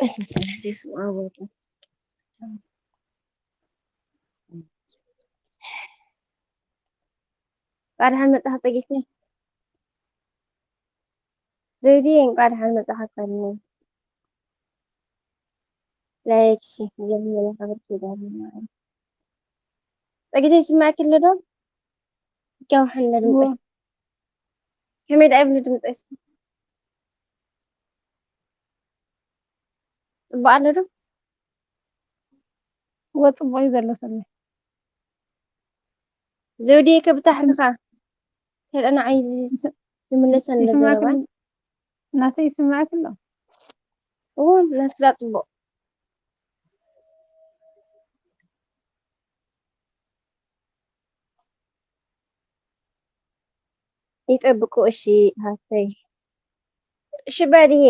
በስመ አብ ወወልድ ወመንፈስ ቅዱስ። እንኳዕ ደሓን መጣኻ ጸጊተይ። ዘውድዬ እንኳዕ ደሓን መጣኻ። ቀኒ ላይክ ሺ ጀምረ። ክብር ኪዳነ ማርያም። ጸጊተይ ይስማዕኪ ኣሎ ዶ? ይካውሐን ኣሎ ድምጸይ። ከመይ ደኣ ይብሉ ድምጸይ እስኪ? ጽቡቕ ኣሎ ዶ? እወ፣ ጽቡቕ እዩ ዘሎ ሰለይ። ዘውድዬ ከብታሕትኻ። ከልአ ንዓይ ዝ-፣ ዝምለሰኒ ዘሎ ዘረባ። ናተይ ይስምዓኪ ኣሎ? እዎ፣ ናትኪ ደኣ ጽቡቕ። ይጠብቁ፣ እሺ ሃፍተይ። እሺ ባድዬ።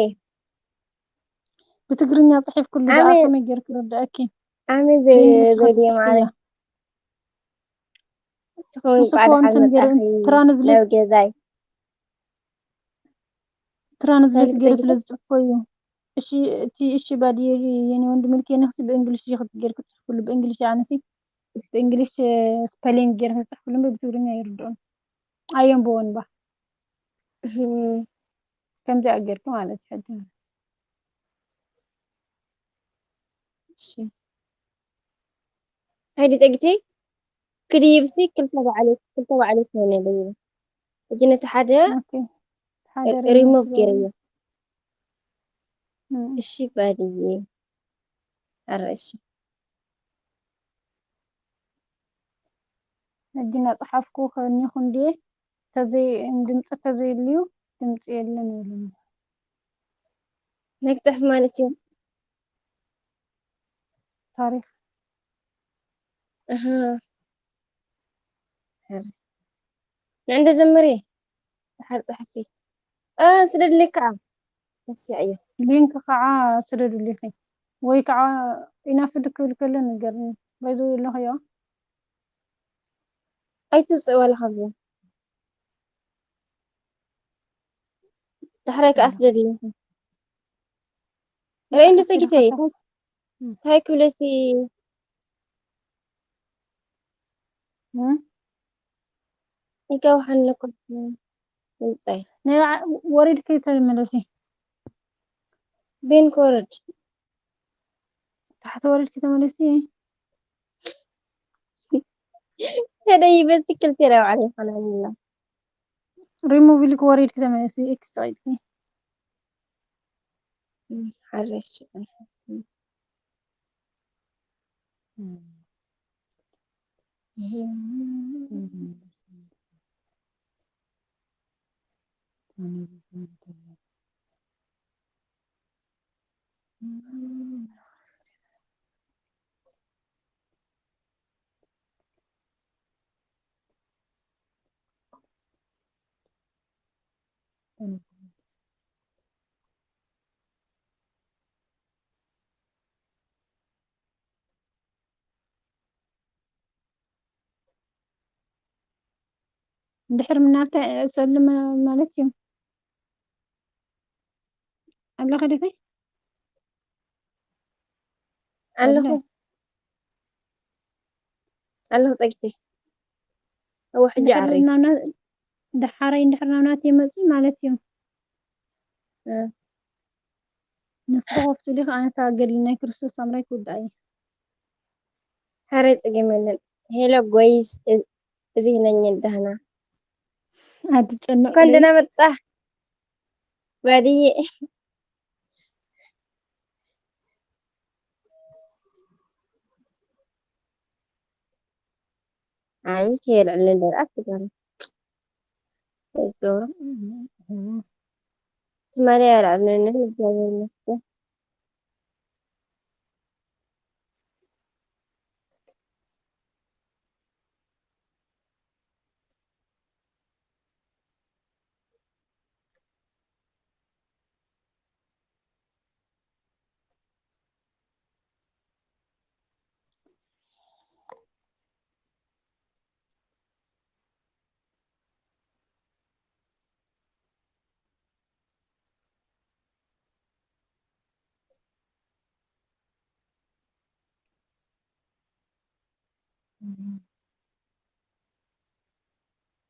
ብትግርኛ ጽሒፍኩሉ ደኣ ኣሜን። ከመይ ጌርኪ ረዳእኪ? ኣሜን ዘ-፣ ብእንግሊሽ ዘውድዬ ከጽሕፍያ። ማዕረይ። ንስኹም እንኳዕ ሽኮ ደሓን እንትን ገይሩ መጣኺ ትራንስሌት ናብ ገዛይ። ትራንስሌት እንታይ ገይሩ ልትጠይቂ? ስለ ዝጽሕፎ እዩ። እሺ፣ እቲ እሺ ባድዬ የኔ ወንድም ልኬ ነኽሲ ብእንግሊሽ ይኽት ጌርኪ ጽሕፉሉ። ብእንግሊሽ ኣነሲ ብእንግሊሽ ስፐሊንግ ጌርኪ ጽሕፉሉ እምበር ብትግርኛ ይርድኦም። ኣየንብቦን ባ። እህ። ከምዚኣ ጌርኪ ማለት እዩ ሕጂ። እሺ። እንታይ ድዩ ጸጊተይ? ክድይብሲ ክልተ ባዕለይ፣ ክልተ ባዕለይ ክኾን ኣለዎ። ሕጂ ነቲ ሓደ ኦኬ። ሓደ ር-፣ ሪሙቭ ሪሙቭ ገይረዮ። እም። እሺ ባድዬ። ኣረ እሺ። ሕጂ እናጸሓፍኩ ከኒኹ እንድየ፣ ተዘይ-፣ ድምጺ ተዘይልዩ ድምጺ የለን ይብሉኒ። እንታይ ክጽሕፍ ማለት እዩ? ታሪኽ። ኣሃ። ንዕንደ ዘመሪ ድሓር ጸሓፊ። እ፣ ስደድለይ ከዓ። ረሲዐዮ። ሊንክ ከዓ ስደዱልኝ። ወይ ከዓ ኢናፍድ ክብል ከሎ ንገርኒ። ባይዘው ኣለኽዮ። ኣይትውፅእ ዋላ ካብዚ። ዳሕራይ ከኣ ስደድልኝ። ርእይ እንዲ ጸጊተይ። እንታይ ክብለቲ? እም? ይጋውሓኒ እኮ ድምጸይ። ናይ ዓ-፣ ወሪድኪ ተመለሲ። ቤን ክወርድ። ታሕቲ ወሪድኪ ተመለሲ። ተደይበ ትክክል ተረባዕለ ይኾናል። ሪሙቭ ኢልኪ ወሪድኪ ተመለሲ። ኤክስ ጸቂጥኪ። እም፣ ሓረሽ። እም። እንድሕር ምናልታ ሰልም ማለት እዩ። ኣለኸ ደፈይ? ኣለኹ። ኣለ። ኣለኹ ጸጊተይ። እወ፣ ሕጂ እንድሕር ዓረይ። ናብና-፣ ደሓረይ እንድሕር ናብና ተይመጹ ማለት እዩ። እ። ንስኺ ኮፍ ኢልኺ ኣነ እታ ገድሊ ናይ ክርስቶስ ሳምራይ ክውድኣ እየ። ሓረይ ጸገም የለን። ሄሎ ጎይስ፣ እ-፣ እዚ ነኝ ደህና። ኣትጨነቕ እንኳን ደህና መጣህ ባድዬ። ኣይ ከየልዕልን ደርኣ ትገርም። ዝገብሮ ትማሊ ኣየልዕልንን፣ እግዚኣብሔር ይመስገን።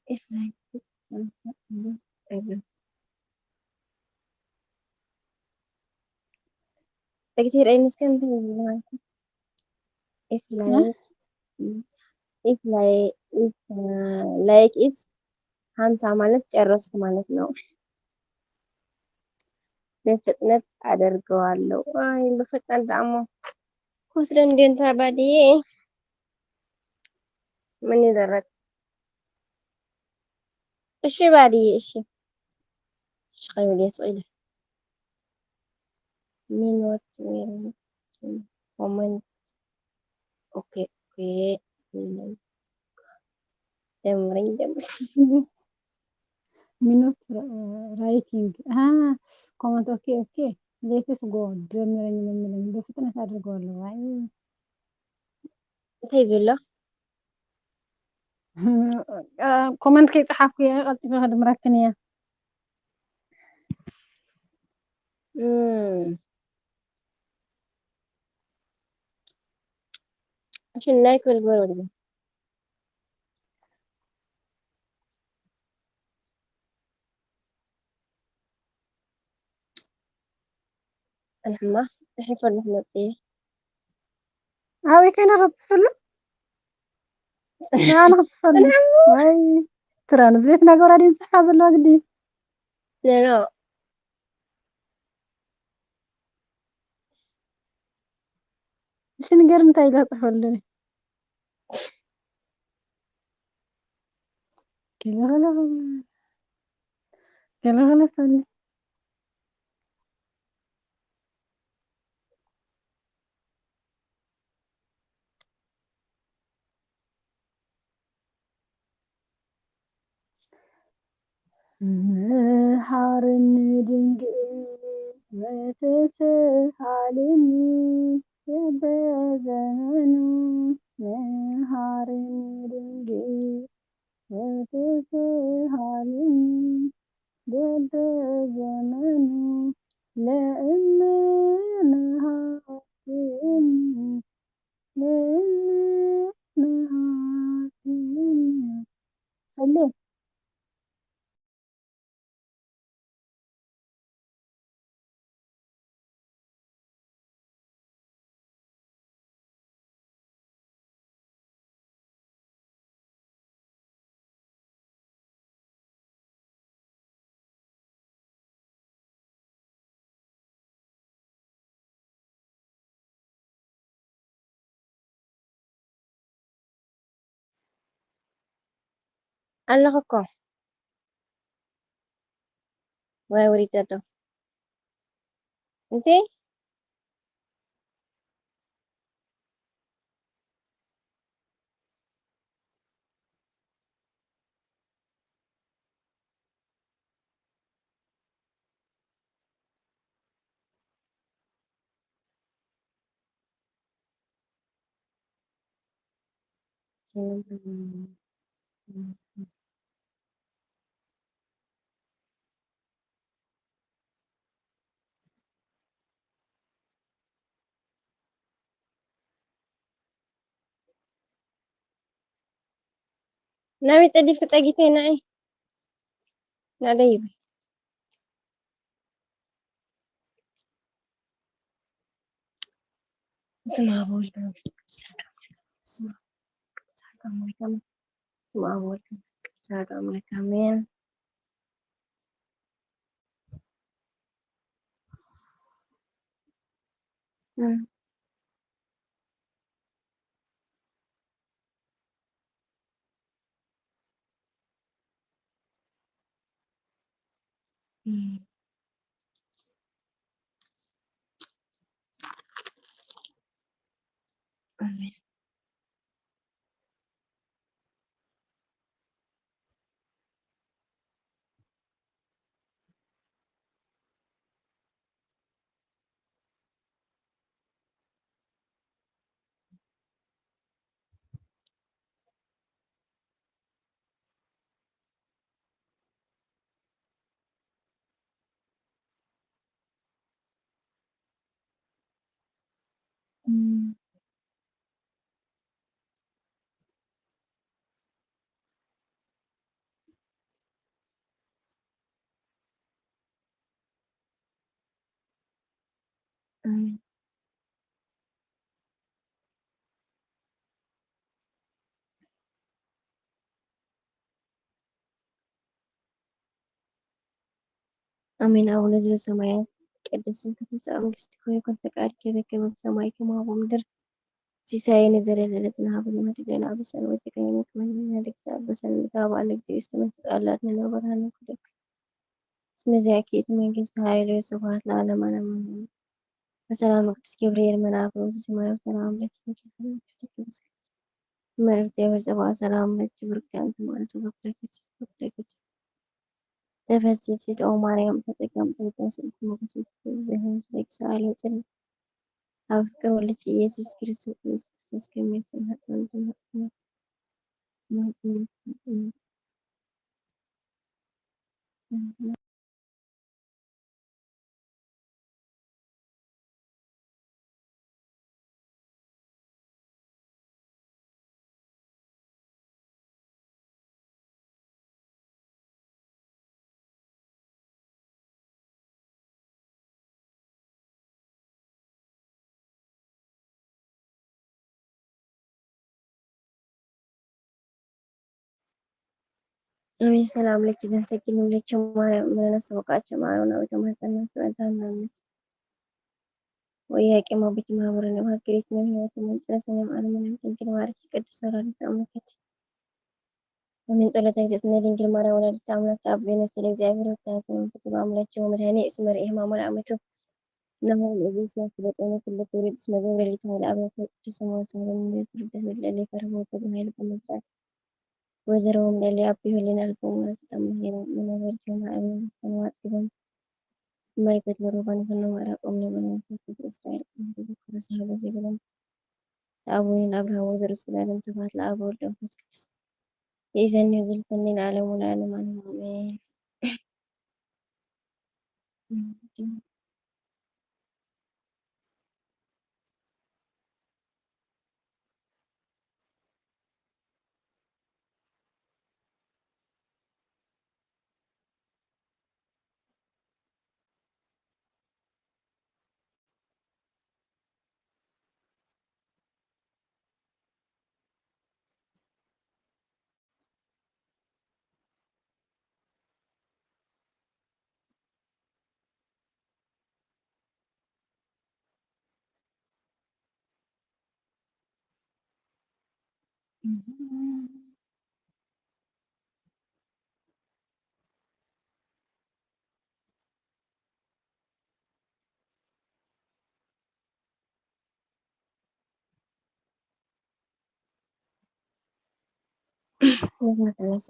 If like this, like this, if like, if like, if uh, like is ሓምሳ ማለት ጨረስኩ ማለት ነው። ብፍጥነት ኣደርገዋለሁ። ኣይ ብፍጥነት ደኣሞ ክወስደን እንድዮ እንታ ባድየ። ምን ይደረግ? እሺ ባድየ፣ እሺ። እሺ ከይብል እየ ስቕ ኢለ። ሚኖት ሜሮን ኮመንት። ኦኬ፣ ኦኬ። ደምረኝ፣ ደምረኝ። ሚኖት ራይቲንግ። ኣሃ፣ ኮመንት። ኦኬ፣ ኦኬ። ሌትስ ጎ፣ ደምረኝ፣ ደምረኝ። ብፍጥነት ኣድርገዋለሁ። ኣይ። እንታይ ዝብሎ? ኮመንት ከይጸሓፍኩ እየ፣ ቀልጢፈ ከድምረክን እየ። እም። እሺ፣ ላይክ በል፣ ግበር ወደ ኣልሕማ፣ ጽሒፈሉ ክመጽእ እየ። ኣበይ ከይነ ክትጽሕፈሉ? ንኣነ ክትጽሕፈሉ? ኣልሕማ። ወይ፣ ትራንስሌት እናገበራ ድየን ዝጽሕፋ ዘለዋ ግዲ? ኖ፣ ኖ። እሺ፣ ንገርኒ እንታይ ኢላ ክጽሕፈሉ ደልየ? ገለ ገለ፣ ገለ ገለ ሰሊ። መሃርኒ ድንግል ወተስሃልኒ በበዘመኑ፣ መሃርኒ ድንግል ወተስሃልኒ በበዘመኑ፣ ለእመ መሃርኒ፣ ለእመ መሃርኒ። ሰሌ። ኣለኹ እኮ። ወይ ውሪድ ኣሎ። እንዴ? ናበይ ጸዲፍኪ ጸጊተይ ንዒ። ናደይ ይበይ። በስመ አብ ወወልድ ወመንፈስ ቅዱስ አሐዱ አምላክ። በስመ አብ ወወልድ ወመንፈስ ቅዱስ አሐዱ አምላክ አሜን። በስመ አብ ወወልድ ወመንፈስ ቅዱስ አሐዱ አምላክ አሜን። እም። እም። ኣሜን። ኣሜን። ኣሜን። አቡነ ዘበሰማያት ይትቀደስ ስምከ ትምጻእ መንግስትከ ወይኩን ፈቃድከ በከመ በሰማይ ከማሁ በምድር። ሲሳየነ ዘለለዕለትነ ሀበነ ሀድግ ለነ አበሳነ ወጌጋየነ ከመ ንሕነኒ ንሀድግ ለዘአበሰነ ኢታብአነ እግዚኦ ውስተ መንሱት አላ አድነነ ወባልሐነ ኩሉ እኩይ። እስመ ዚአኪ ይእቲ መንግስት ኃይል ወስብሐት ለዓለመ ዓለም አሜን። በሰላም ቅዱስ ገብርኤል መልአክ ሮዚ ሰማያዊ ሰላም ለኪ። እመ እግዚአብሔር ጸባኦት ሰላም ለኪ። ብሩክቲ አንቲ ማለት ወበኩለኪ ተፈሲ ፍስሕቲ ኦ ማርያም ተጸገም ጸጋ ስእልቲ ሞገስ ምትኩ ዘህም ስለኪ ሰአሊ ጽል ኣብ ፍቅር ወልኪ ኢየሱስ ክርስቶስ ኢየሱስ ክርስቶስ ከሚያስብ ሀጥመን ተማጽነ ተማጽነ። አሜን። ሰላም ለኪ ዘንሰኪ ልብለኪ ማርያም ምረነ ሰበቃቸ ማረው ናዊተ ማህፀና ትበልታ ናምች ወያቄ ማቡች ማህበረነ ማክሪት ነው ህይወት ነው ጨረሰ ነው አለመንም ድንግል ማርያም ቅድስት ወላዲተ አምላክ። አሜን። ጸሎተ እግዝእትነ ድንግል ማርያም ወላዲተ አምላክ ተአብ ቤነ ስለ እግዚአብሔር ወተሐሰነ መንፈስ በአምላክ ወመድኃኔ እስመ ርኤ ማሞን አመቱ። እነሆ ለእግዚእነ ስለ ጸኑ ኩሉ ትውልድ እስመ ገብረ ሊተ ኃይለ አብያተ ቅዱስ ስምዖን ሳህልን ትውልደ ትውልደ ለይፈርህ ወተግባር ኃይል በመስራት ወዘረዎም ለሊ አብ ይሁልን አልቦም ወረሰት አምላክ መናገር ሲሆን አእምሮ ማስተማማት ግበም ማይ በትለሮ ባንፈኖ ማራ ቆም ነው በመንፈስ ቅዱስ እስራኤል ተዘክሮ ሳህሎ ሲብሎም ለአቡነ ለአብርሃም ወዘሩ እስከ ለዓለም ስብሐት ለአብ ወወልድ ወመንፈስ ቅዱስ። ይእዜኒ ወዘልፈኒ ለዓለሙ ለዓለም አሜን።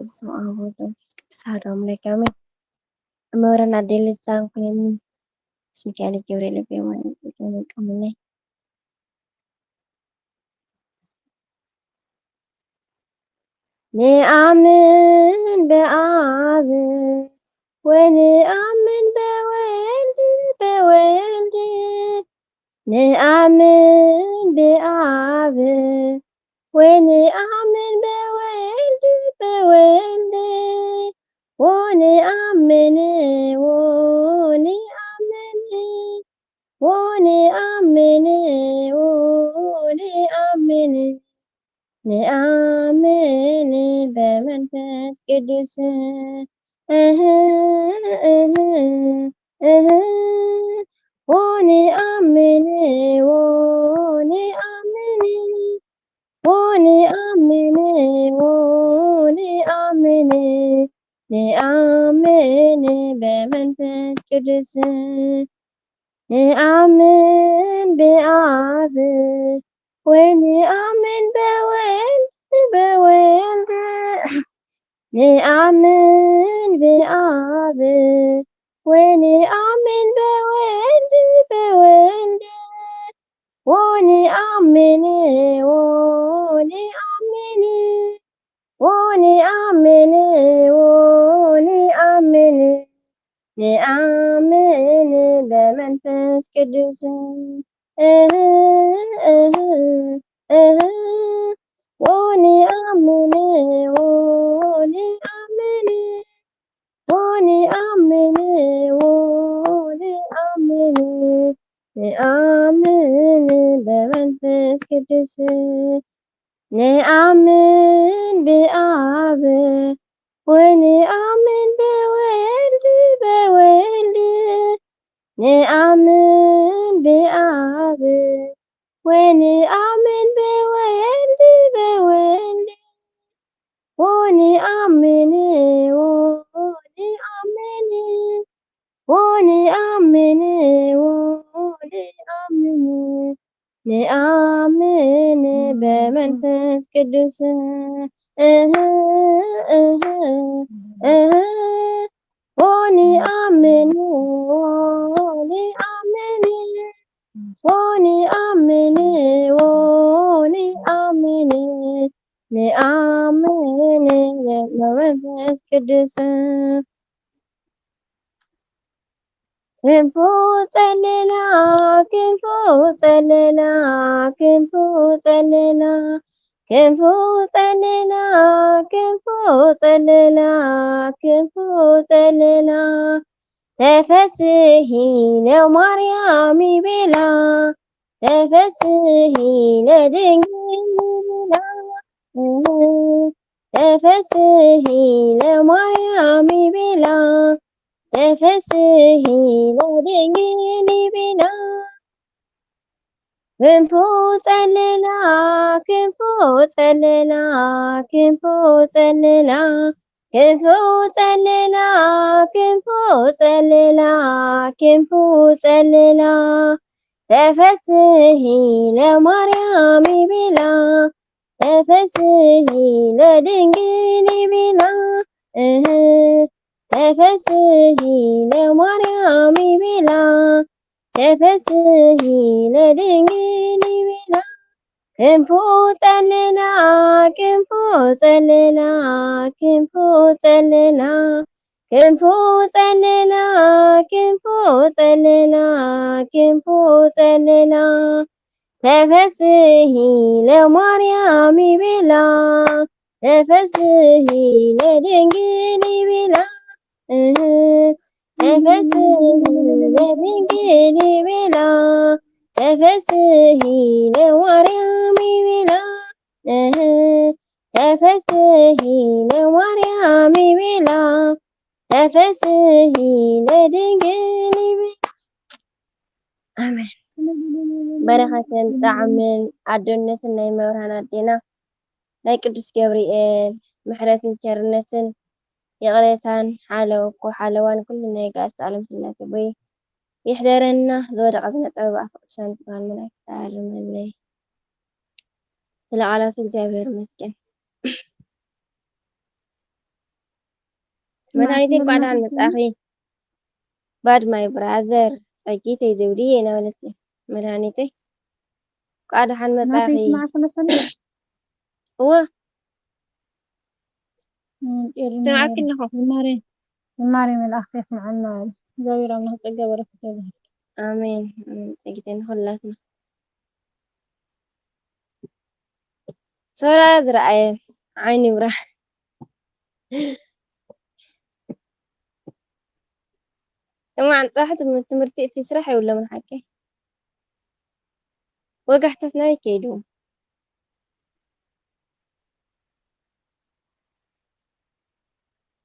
በስመ አብ ወወልድ ወመንፈስ ቅዱስ አሐዱ አምላክ አሜን። እመብርሃን አደይ ልሳን ኮይኒ። ስሚካኤል ገብርኤል በየማነ ጽጌ መልቀሙናይ። ንአምን በአብ ወንአምን በወልድ በወልድ ንአምን በአብ ወንአምን በወልድ በወልድ ወንአምን ወንአምን ወንአምን ወንአምን ንአምን በመንፈስ ቅዱስ እህ እህ እህ ወንአምን ወንአምን ወንአምን ወንአምን ንአምን በመንፈስ ቅዱስ ንአምን በአብ ወንአምን በወልድ በወልድ ንአምን በአብ ወንአምን በወልድ በወልድ ወንአምን ወንአምን ወንአምን ወንአምን ንአምን በመንፈስ ቅዱስ እህ እህ እህ ወንአምን ወንአምን ወንአምን ወንአምን ንኣምን ብመንፈስ ቅዱስ፣ ንኣምን ብኣብ፣ ወንኣምን ብወልድ፣ ብወልድ፣ ንኣምን ብኣብ፣ ወንኣምን ብወልድ፣ ብወልድ፣ ወንኣምን፣ ወንኣምን፣ ወንኣምን፣ ወንኣምን፣ ንኣምን ብመንፈስ ቅዱስ። እህ፣ እህ፣ እህ፣ ወንኣምን፣ ወንኣምን፣ ወንኣምን፣ ወንኣምን፣ ንኣምን ብመንፈስ ቅዱስ። ክንፉ ጸለላ፣ ክንፉ ጸለላ፣ ክንፉ ጸለላ፣ ክንፉ ጸለላ፣ ክንፉ ጸለላ፣ ክንፉ ጸለላ። ተፈስሒ ለማርያም ይቤላ፣ ተፈስሒ ለድንግል ይቤላ። ተፈስሒ ለማርያም ይቤላ፣ ተፈስሒ ለድንግል ይቤላ። ክንፉ ጸለላ፣ ክንፉ ጸለላ፣ ክንፉ ጸለላ፣ ክንፉ ጸለላ፣ ክንፉ ጸለላ፣ ክንፉ ጸለላ። ተፈስሒ ለማርያም ይቤላ፣ ተፈስሒ ለድንግል ይቤላ። እህ፣ ተፈስሒ ለማርያም ይቤላ፣ ተፈስሒ ለድንግል ይቤላ። ክንፉ ጸለላ፣ ክንፉ ጸለላ፣ ክንፉ ጸለላ፣ ክንፉ ጸለላ፣ ክንፉ ጸለላ፣ ክንፉ ጸለላ። ተፈስሒ ለማርያም ይቤላ፣ ተፈስሒ ለድንግል ይቤላ። እህ፣ ተፈስሒ ለድንግል ይቤላ፣ ተፈስሒ ለማርያም ይቤላ። እህ፣ ተፈስሒ ለማርያም ይቤላ፣ ተፈስሒ ለድንግል ይቤላ። ኣሜን። በረኸትን ጣዕምን ኣዶነትን ናይ መብርሃን ኣዴና ናይ ቅዱስ ገብርኤል ምሕረትን ቸርነትን ይቕሬታን ሓለውኮ ሓለዋን ኩሉ ናይ ጋስ ዓለም ስላሴ ቦይ ይሕደረና። ዝወደቐ ዝነጠበ ብኣፈ ቅዱሳን ትበሃል መላእክት ተኣርመለይ። ስለ ቃላቱ እግዚኣብሔር ይመስገን። መድሃኒተይ እንኳዕ ደሓን መጻኺ። ባድ ማይ ብራዘር ጸጊተይ ዘውድየ እናበለት እያ። መድሃኒተይ እንኳዕ ደሓን መጻኺ። ናተይ ይስማዕኪ መሰለኝ። እዋ እም፣ ቄርኒ ስምዓኪ ኣለኹ። ዝማሬ፣ ዝማሬ መላእክቲ የስምዓና። እግዚኣብሔር ኣምላኽ ጸጋ በረከት የብዝሓልኪ። ኣሜን። ኣሜን። ጸጊተይ ንኹላትና። ሶራ ዝረኣየ ዓይኑ ይብራህ። እማን ጽባሕ ትም-፣ ትምህርቲ እቲ ስራሕ የብሎምን ሓቀይ። ወጋሕታስ ናበይ ከይዱ?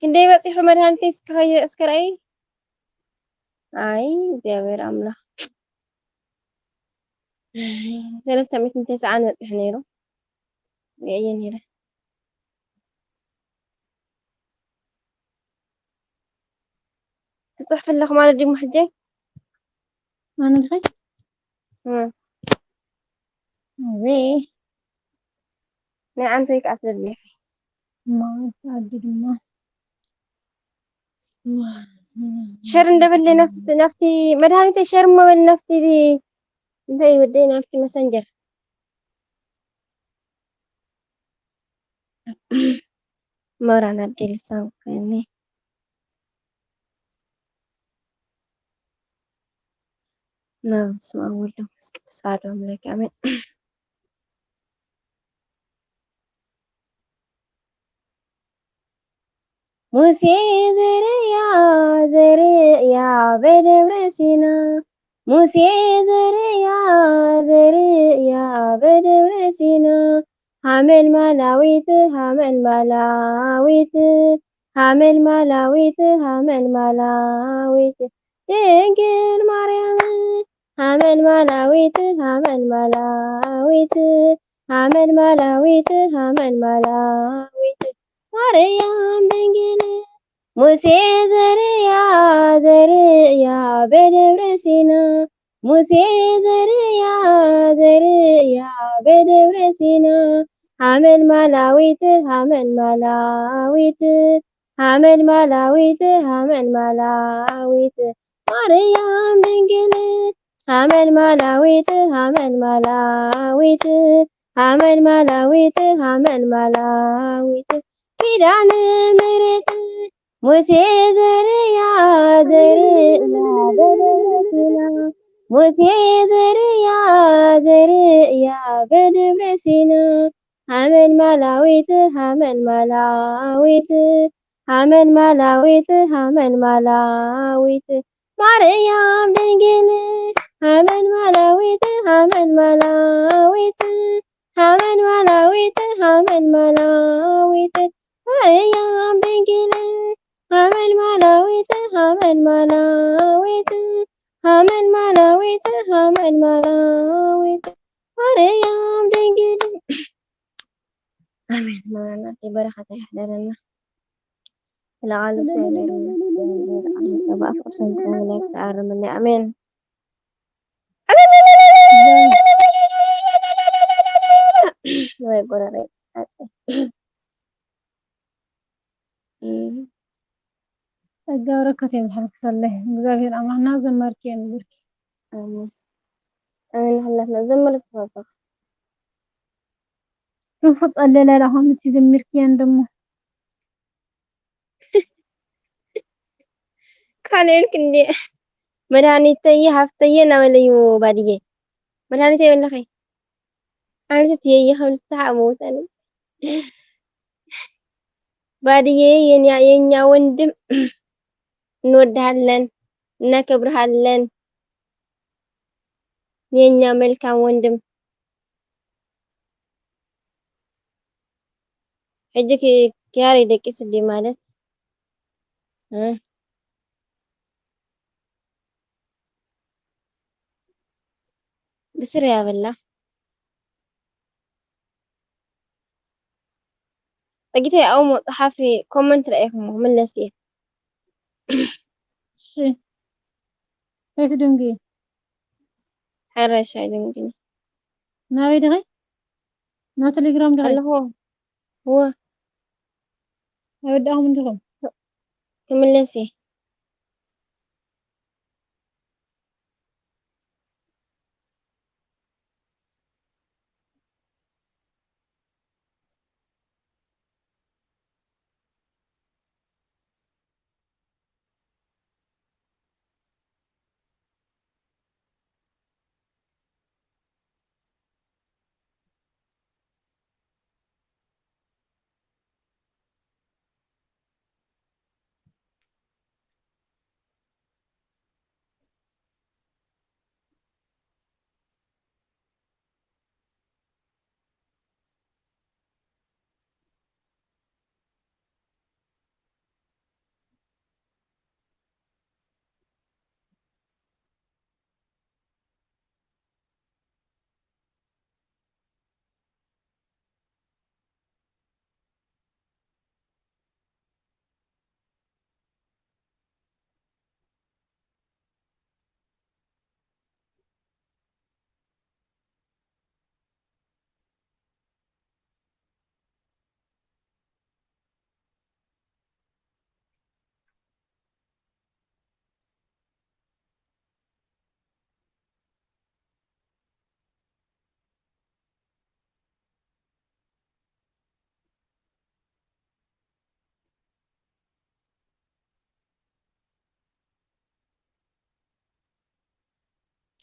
ክንደይ በጺሑ መድሃኒተይ እስከ ኸየ-፣ እስከ ረኣይ። ኣይ እግዚኣብሔር ኣምላኽ። ሰለስተ ሚእትን ተስዓን በጺሑ ነይሩ። ርእየ ነይረ። ትጽሕፊ ኣለኺ ማለት ድዩ ሕጂ? ኣነ ድኺ? እም። ኣቤ። ናይ ዓንተይ ከኣ ስለ ድሌኺ። እማ፣ ኣዲ ድማ። ሸር እንደበለ ናብቲ፣ ናብቲ መድሃኒተይ ሸር እሞ በል ናብቲ እንታይ ወደይ ናብቲ መሰንጀር። መብራን ኣዴ ልሳን ኮይኒ። በስመ አብ ወወልድ ወመንፈስ ቅዱስ አሐዱ አምላክ አሜን። ሙሴ ዘርእያ፣ ዘርእያ በደብረ ሲና፣ ሙሴ ዘርእያ ዘርእያ በደብረ ሲና፣ ሓመልማላዊት ሓመልማላዊት ሓመልማላዊት ሓመልማላዊት ድንግል ማርያም ሓመልማላዊት ሓመልማላዊት ሓመልማላዊት ሓመልማላዊት ማርያም ድንግል ሙሴ ዘርእያ ዘርእያ በደብረ ሲና ሙሴ ዘርእያ ዘርእያ በደብረ ሲና ሓመልማላዊት ሓመልማላዊት ሓመልማላዊት ሓመልማላዊት ማርያም ድንግል ሓመልማላዊት ሓመልማላዊት ሓመልማላዊት ሓመልማላዊት ኪዳነ ምሕረት ሙሴ ዘርእያ ዘርእያ በደብረ ሲና ሙሴ ዘርእያ ዘርእያ በደብረ ሲና ሓመልማላዊት ሓመልማላዊት ሓመልማላዊት ሓመልማላዊት ማርያም ድንግል ሓመልማላዊት ሓመልማላዊት ሓመልማላዊት ሓመልማላዊት ማርያም ድንግል ሓመልማላዊት ሓመልማላዊት ሓመልማላዊት ሓመልማላዊት ማርያም ድንግል ኣሜን። መብራና በረኸታ ይሕደረና። ስለ ቃሉ እግዚኣብሔር ይመስገን። ኣሜን። ጸባእ ፍቅር ሰንት መላእክት ተኣርምኒ። ኣሜን። ወይ ጎረሬ። ጸጋ በረከት የብዝሓልኪ ሰለይ። እግዚኣብሔር ኣምላኽና ዘመርኪ የንብርኪ። ኣሜን። ኣሜን። ንሕላፍና ዘመርት ተፈጸመ። ክንፉ ጸለለ ለኹም እቲ ዘሚርክየን ደሞ። ካልእ ኢልክ እንዴ? መድሃኒተየ ሃፍተየ እናበለ እዩ ባድየ። መድሃኒተይ በለኸይ። ኣንተ ትየየ ከም ዝተሓ ሞተኒ። ባድየ የኛ፣ የኛ ወንድም እንወድሃለን፣ እናከብርሃለን። የኛ መልካም ወንድም። ሕጂ ኪ-፣ ኪያር ደቂስ እንዴ ማለት? እ? ብስር ያበላ። ጸጊተይ ኣብኡ ጸሓፊ ኮመንት ረኢኹሞ፣ ምለስ እየ። እሺ። ከይትድንግዪ። ሕረሻ ኣይድንግኒ። ናበይ ዲኺ? ናብ ቴሌግራም ዲኺ? ኣለኹ። እወ። ኣይወዳእኹም እንዲኹም? ክምለስ እየ።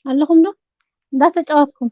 ኣለኹም ዶ? እንዳተጫወትኩም።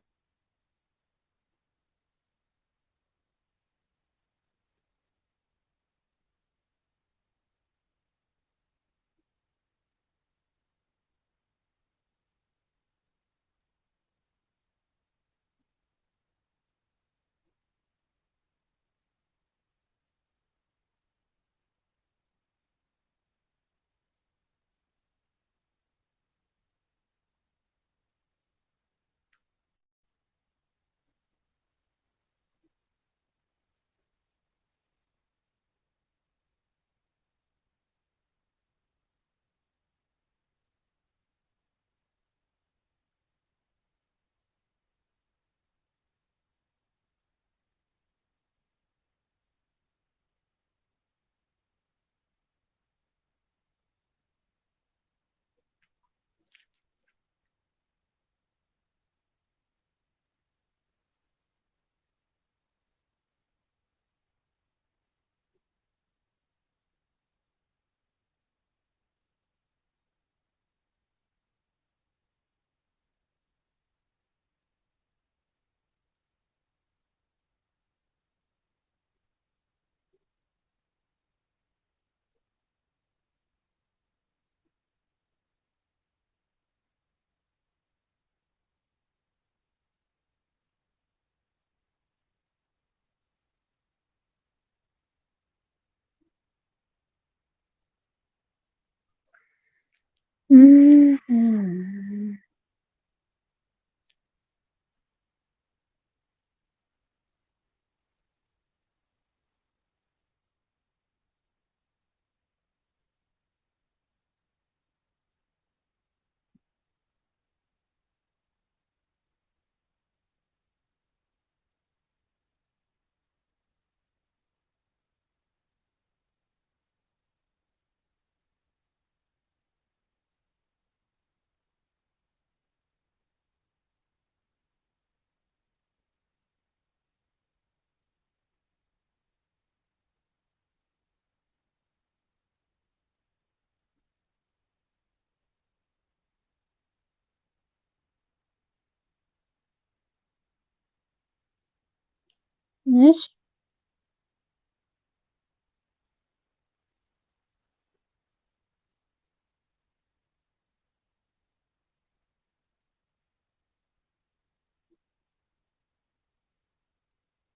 ماشي.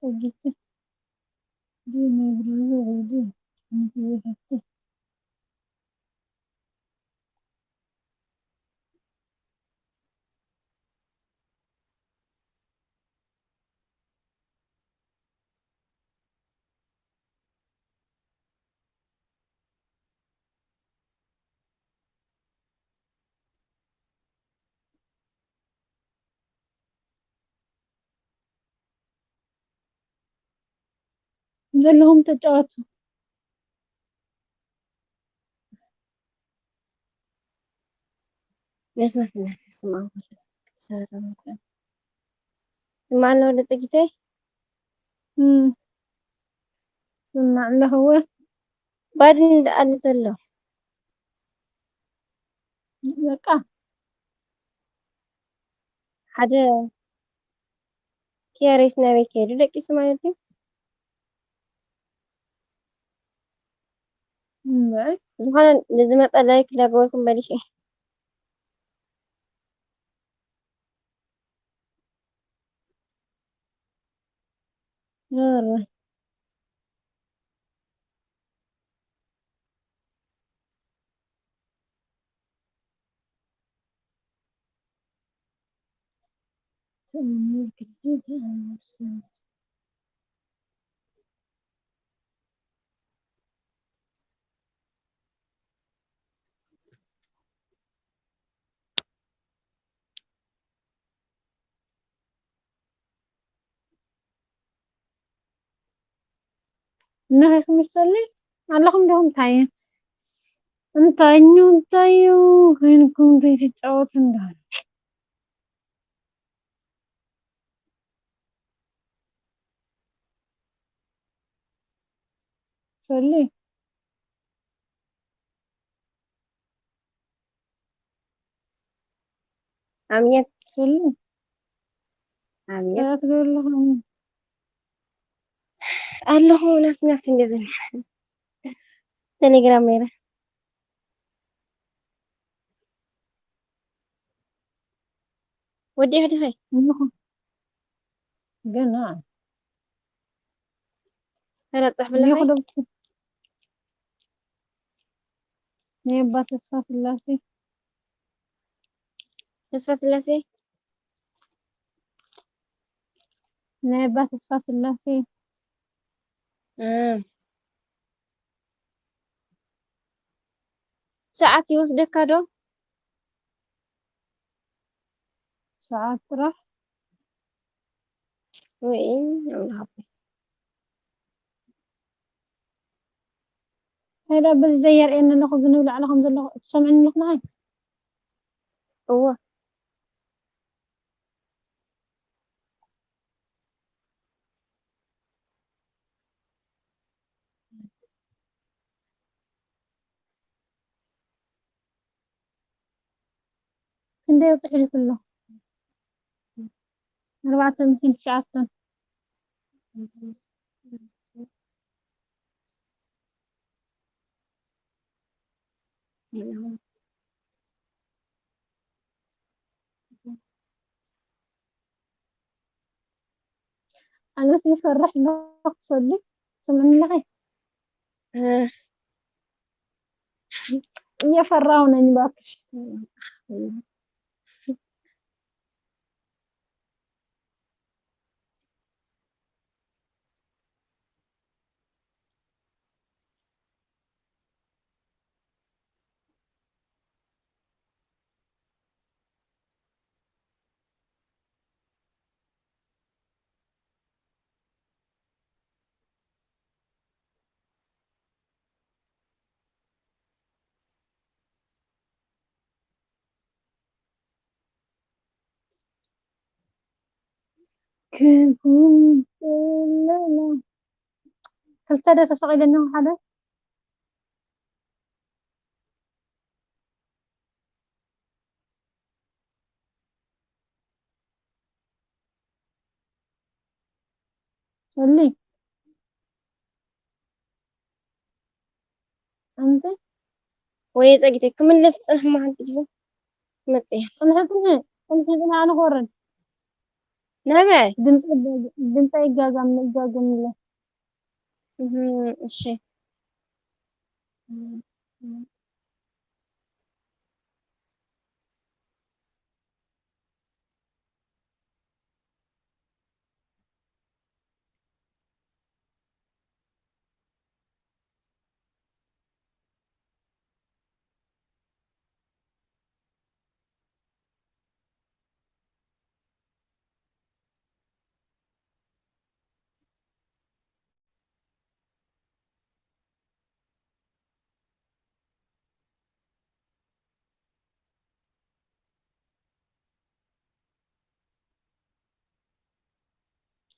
ጠጊተ ድዩ ናይ ብርዙ ወይ ድዩ? ሓንቲ ወይ ሓንቲ። ዘለኹም ተጫወቱ። በስመ ስላሴ ስም ኣብ ወልድ ወመንፈስ ቅዱስ ኣሐዱ ኣምላክ። ስማዕ ኣሎ ወደ ጽጊተይ። እም። ስማዕ ኣለኹ እወ። ባድን ደኣ ኣሎ ዘሎ። በቃ። ሓደ ኪያሬስ ናበይ ከይዱ? ደቂሱ ማለት ድዩ? እምበይ። ዝኾነ ንዝመጸ ላይክ እንዳገበርኩም መሊሸ። ኧረ። እናኺ ክምሰሊ ኣለኹም ዶ? እንታይ እዩ? እንታይ እዩ? እንታይ እዩ? ኮይንኩም ዘይትጫወቱ እንዳ ሰሊ ኣምየት። ሰሊ ኣምየት። ኣያት ገለኹም ኣለኹ ናፍቲ ናፍቲ እንደ ዝብል ቴሌግራም ነይረ። ወዲእኺ ዲኺ? እንዲኹ። ገና። ኧረ ጽሕፍለኺ? እንዲኹ ዶ? ናይ ኣባ ተስፋ ስላሴ። ተስፋ ስላሴ? ናይ ኣባ ተስፋ ስላሴ። እም። ሰዓት ይወስደካ ዶ? ሰዓት ጥራሕ። ወይ ኣምላኽ ኣቦይ። እንታይ ደኣ በዚ ዘየርእየኒ ኣለኹ፣ እዚ ንብላዕሊ ከም ዘለኹ ትሰምዕኒ ኣለኹ ንዓይ? እወ። ክንደይ ኣብፂሑ ኢልኪ ኣሎ? ኣርባዕተ ሚእትን ትሽዓተን። ኣነስ ይፈርሕ ኣለኹ ክሰሊ ስምዕኒ ኣለኺ። እ። እየፈራሁ ነኝ እባክሽ። ክልተ ዶ ተሰቒለኒ ሓደ? ሰሊ። ኣንቲ ወይ ጸጊተይ ክምለስ ጽንሕ እሞ ሓንቲ ግዜ መጽያ። ጽንሒ፣ ጽንሒ፣ ጽንሒ፣ ጽንሒ፣ ኣነ ክወርድ። ናበይ? ድምፂ ይጋገ-፣ ድምፂ ይጋጋም፣ ይጋገም ኣሎ። እህ፣ እሺ።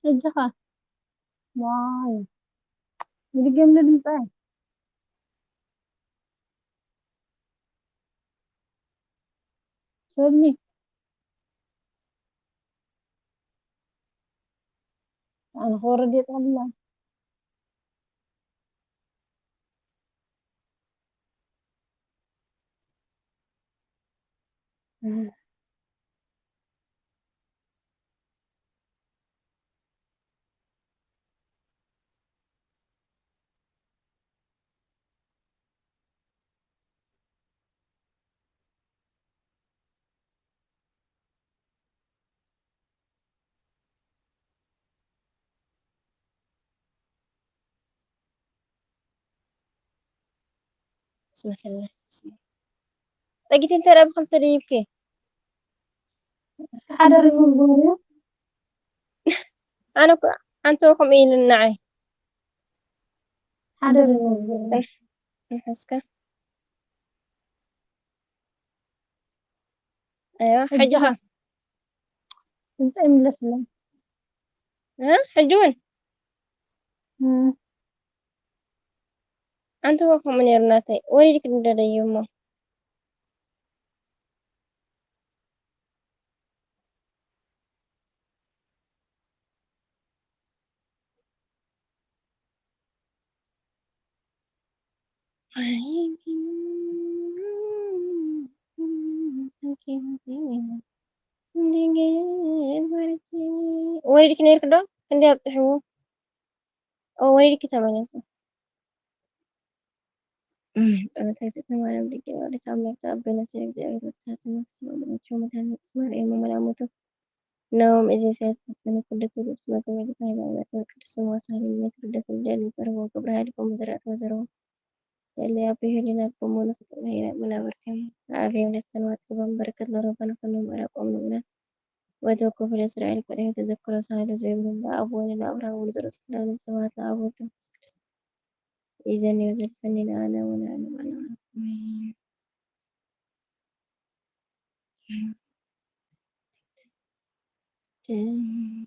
ሕጂ ኸ? ዋይ። ይድገም ድምጻይ። ሰኒ። ኣነ ክወርድ የጠላ። ስመ ስላሴ፣ ስመ ጸጊት እንተ ደኣ ብኽልተ ደይብኪ? ሓደ ሪሙቭ ግበርዮ። ኣነ እኮ ሓንቲ ከምኡ ኢሉኒ ንዓይ። ሓደ ሪሙቭ ግበርዮ። ጽንሕ፣ ጽንሕ እስከ። ኣይዋ፣ ሕጂ ሕጂ ኸ? ድምፀ ይምለስለይ። እ? ሕጂ እውን? እም። ኣንቲ እኮ ከምኡ ነይሩ ናተይ። ወሪድኪ ንደለዩ እሞ። ወሪድኪ ነይርኪ ዶ? ክንደይ ኣብፅሕዎ? ኦ፣ ወሪድኪ ተመለሲ። ጸሎተ እግዝእትነ ማርያም ድንግል ወላዲተ ኣምላክ ተቀበለነ ስለ እግዚኣብሔር ወተሐሳስነ ስለ መድኃኒት መድኃኒት ማርያም መላእክቱ ነዎም እዚ ሲያስተፈጸመ ኩሉ ትውልድ ስመ ገበርት ኃይለ እምነትን ቅድስት ስም ዋሳሪ የሚያስረዳ ስለ ልደል ይፈርዎ ግብረ ኃይል ቆሙ ዘራእት ወዘረው ለለ ያብዩ ህሊና ቆሙ ነስጠና ሄራ መናብርቲም አብዮም ለስተንዋት ስባም በረከት ለረባን ፈኖም አራቆም ንብላ ወተኩ ፍለ እስራኤል ፈዳይ ተዘክሮ ሳህሉ ዘይብሉ ለአብ ወለ ለአብርሃም ወለዘርኡ ስላለም ስብሐት ለአብ ወወልድ ወመንፈስ ቅዱስ። ይዘን ይወዘልፈኒ ለዓለም ወለዓለም ዓለም። አሜን።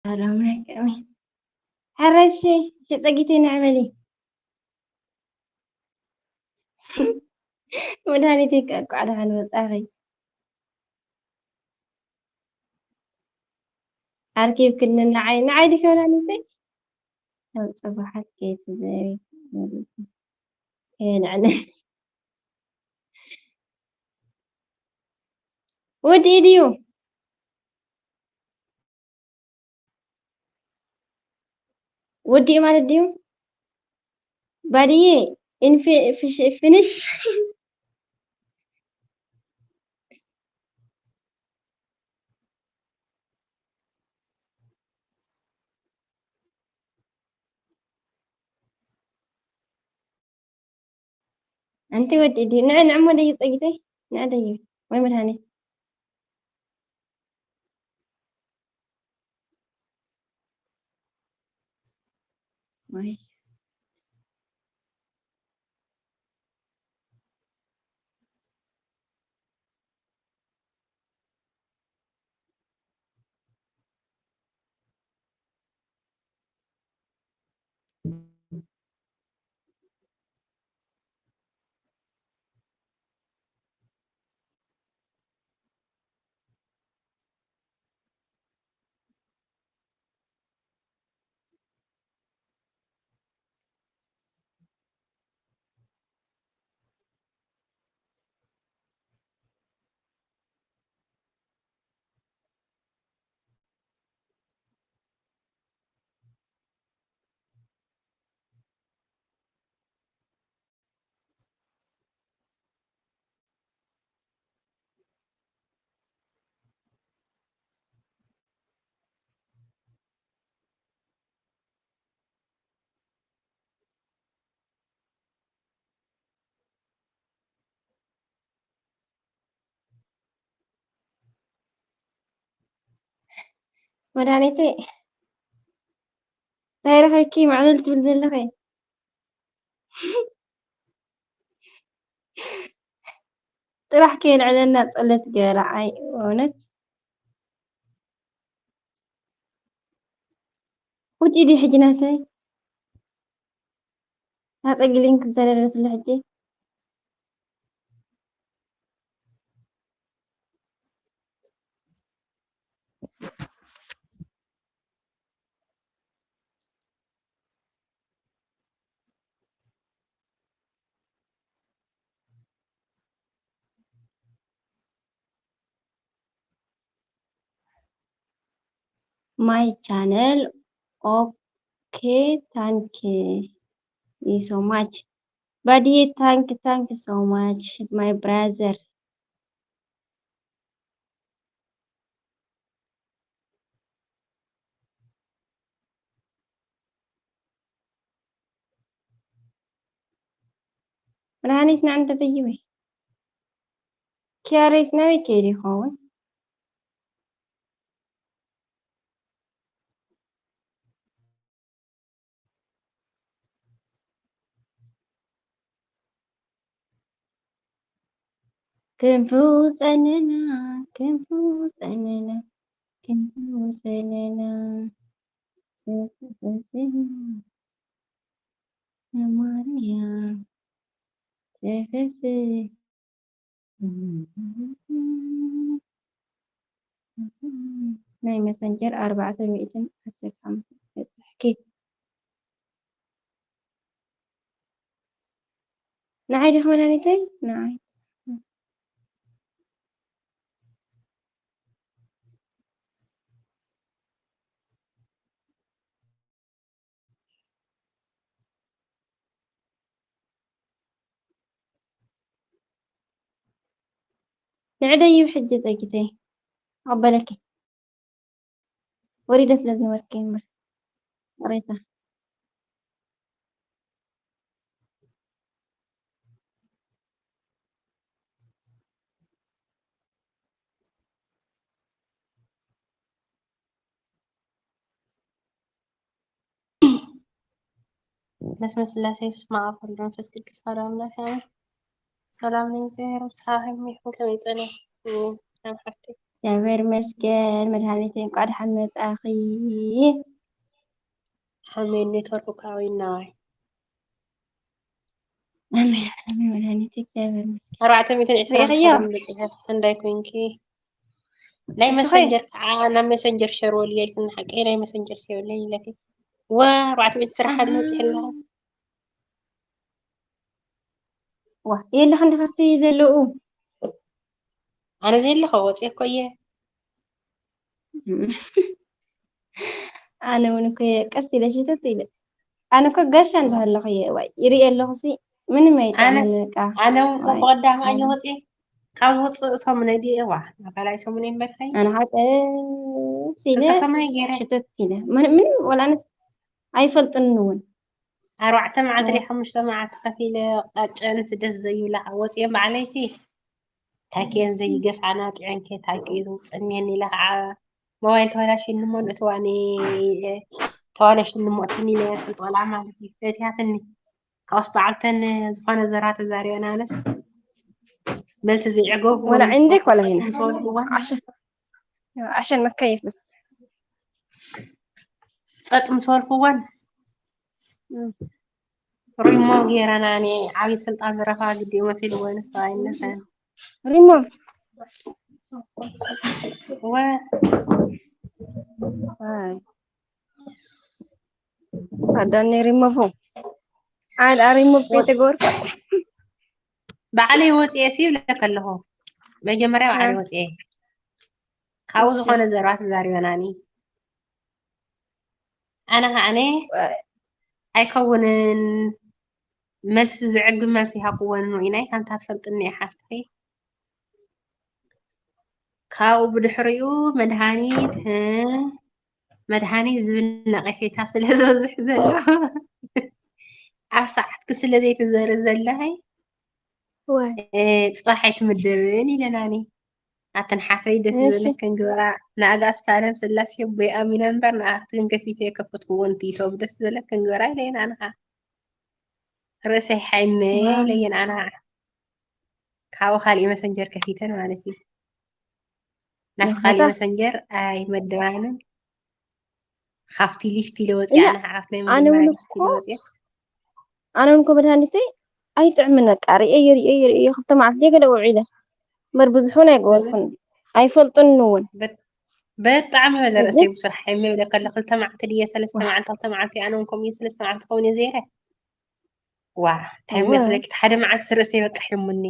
ኣምላክ ኣሜን። ሕረሽ ሸጸጊተይ ንዕበሊ። መድሃኒተይ ከ እንኳዕ ደሓን መጻኺ። ኣርኪብ ክኒ ንዓይ ንዓይ ድከ መድሃኒተይ ካብ ጽቡሓት ከይትዘሪ የልዕነ። ወዲ ድዩ? ወዲ ማለት ድዩ? ባድዬ ኢንፊ- ፊሽ- ፊኒሽ። ኣንቲ ወዲ ዲ ንዕ ንዕሞ ደይ ጸጊተይ ንዕ ደይ ወይ መድሃኒት ወይ መድሃኒተይ እንታይ ረኺብኪ ማዕበል ትብል ዘለኺ? ጥራሕ ከየልዕለና ጸሎት ገበራ። ኣይ እውነት ውጪ ዲ ሕጂ ናተይ ናጸጊ ሊንክ ዘለለትሉ ሕጂ my channel. Okay, thank you so much. Buddy, thank you, thank you so much, my brother. መድሃኒትና እንተጠይበ ኪያሬስ ናበይ ከይዱ ይኸውን? ክንፉ ጸነና፣ ክንፉ ጸነና፣ ክንፉ ጸነና፣ ክንፉ ጸነና፣ ማርያም ተፈስሒ። ናይ መሰንጀር ኣርባዕተ ሚእትን ዓሰርተ ሓሙሽተ በጻሕኪ። ንዓይ ዲኺ መድሃኒተይ? ንዓይ። ንዕደይ እዩ ሕጂ ጸጊተይ ኣበለኪ ወሪደ ስለ ዝነበርኪ እምበር ቅሬታ። በስመ ስላሴ በስመ አብ ወወልድ ወመንፈስ ቅዱስ አሐዱ አምላክ አሜን። ሰላም ለእግዚአብሔር ምስሌክሙ ይኩን። ከመይ ጸኒሕኪ ሰላም ሓፍተይ? እግዚኣብሔር ይመስገን መድሃኒተይ፣ እንኳዕ ደሓን መጻኺ። ኣሜን። ኔትወርክ እኳ ወይናዋይ። ኣሜን ኣሜን መድሃኒተይ፣ እግዚኣብሔር ይመስገን። ኣርባዕተ ሚእትን ዕስራን ሪእኽዮ? ሓደን በጺሐ፣ ክንደይ ኮይንኪ? ናይ እስኺ? መሰንጀር ከዓ ናብ መሰንጀር ሸር በልየልክኒ፣ ሓቀይ ናይ መሰንጀር ሸር በልየለኪ። ወ ኣርባዕተ ሚእትን ዕስራን ሓደን በጺሐ ኣለኹ። ዋ የለኽን ዲኺ ኣብቲ ዘለዉ? ኣነ ዘለኹ ወፂአ እኮ እየ። ኣነ እውን እኮ እየ ቀስ ኢለ ሽተት ኢለ። ኣነ እኮ ጋሻ እንዳሃለኹ እየ፣ እዋይ፣ ይርኢ ኣለኹ ሲ ምንም ኣይጠቕምን ኣነስ በቃ። ኣነ እውን እኮ እዋይ፣ ቀዳማይ እየ ኣነ ወፂአ። ካብ ውፅእ ሰሙነ ድየ እዋ፣ ኣባላይ ሰሙነ ይመርሐይ። ኣነ ከዓ ቀስ ኢለ ክልተ ሰሙነ ገይረ። ሽተት ኢለ። ምን-፣ ምንም ወላ ኣነስ ኣይፈልጥን እውን። ኣርባዕተ መዓልቲ እዋ። ድየ ሓሙሽተ መዓልቲ ከፊለ ቃጨንስ ደስ ዘይብላ ወፂአ በዓለይ ሲ። ታኬን ዘይገፍዓና ጥዕንኬ ታቂ ዝውፅኔን ኢለ ከዓ ሞባይል ተበላሽኒ እሞ ንእትዋኒ ተበላሽኒ እሞ እትኒ ኢለ ሕንጦላ ማለት እዩ። ፈትያትኒ። ካብኡስ በዓልተን ዝኾነ ዘራ ተዛሪበን ኣነስ መልሲ ዘይዕገቡ ወላ ምስ ዕንዲ በልኩ ኮላ ጸጥ ሂና። ምስ በልኩ እዋን ዓሸ-፣ ዓሸን መከይፍ በስ። ጸጥ ምስ በልኩ እዋን እም። ሪሞ ገይረናኒ። ዓብዪ ስልጣን ዝረኸባ ግዲ እዩ መሲልዎ ንሰብኣይነተን። ሪሞ። እወ ኣይ። ኣዳኒ ሪሞቮ። ኣድ ኣሪሞቭ ከይተገበርኩ። ባዕለይ ወፂኤ ሲ ይብለካ ኣለኹ። መጀመርያ ባዕለይ እ። ወፂኤ። ካብኡ እሺ። ዝኾነ ዘረባ ተዛሪበናኒ። ኣነ ከዓነ ዋይ። ኣይከውንን፣ መልሲ ዝዕግብ መልሲ ይሃብክዎ ንርኢ ናይ ከምታ ትፈልጥኒ እያ ሓፍተይ። ካብኡ ብድሕሪኡ መድሃኒት፣ እ፣ መድሃኒት ዝብል ነቐፌታ ስለ ዝበዝሕ ዘሎ፣ ኣብ ሰዓትኪ ስለ ዘይትዘሪ ዘለኺ፣ ዋይ። እ፣ ጽባሕ ኣይትምደብን ኢለናኒ። ኣተን ሓፍተይ ደስ እሺ። ዝበለክን ግበራ። ንኣጋእዝተ ኣለም ስላሴ ኣቦይ ኣሚነ እምበር ንኣኽትክን ከፊተ የከፈትክዎን ቲቶ ብደስ ዝበለክን ግበራ ኢለየን ኣነ ኸዓ። ርእሰይ ሓይመ ዋው። ኢለየን ኣነ ኸዓ። ካብኡ ካሊእ መሰንጀር ከፊተን ማለት እዩ። ናብቲ ናታ። ካሊእ መሰንጀር ኣይመደባንን። ካብቲ ሊፍት ኢለ ወፂኣ እያ፣ ኣነ ኸዓ ካብቲ ናይ ኣነ እውን መጀመርያ ሊፍት ኢለ እኮ ወፂአስ። ኣነ እውን እኮ መድሃኒተይ ኣይጥዕምን በቃ። ርእየ ርእየ ርእየ ክልተ መዓልቲ ገለ ውዒለ። እምበር ብዙሕ እውን ኣይገበርኩን። ኣይፈልጥን እውን። በት-፣ በጣዕሚ በለ ርእሰይ እዚስ ብስራሕ ሓይመ ይብለ ከለ ክልተ መዓልቲ ድየ ሰለስተ ዋህ። መዓልቲ ክልተ መዓልቲ ኣነ እውን ከምኡ እየ ሰለስተ መዓልቲ ከውን እየ ዘይረ። ዋ፣ እንታይ እወ። ምለክለኪ ሓደ መዓልቲ ርእሰይ በቃ ሒሙኒ።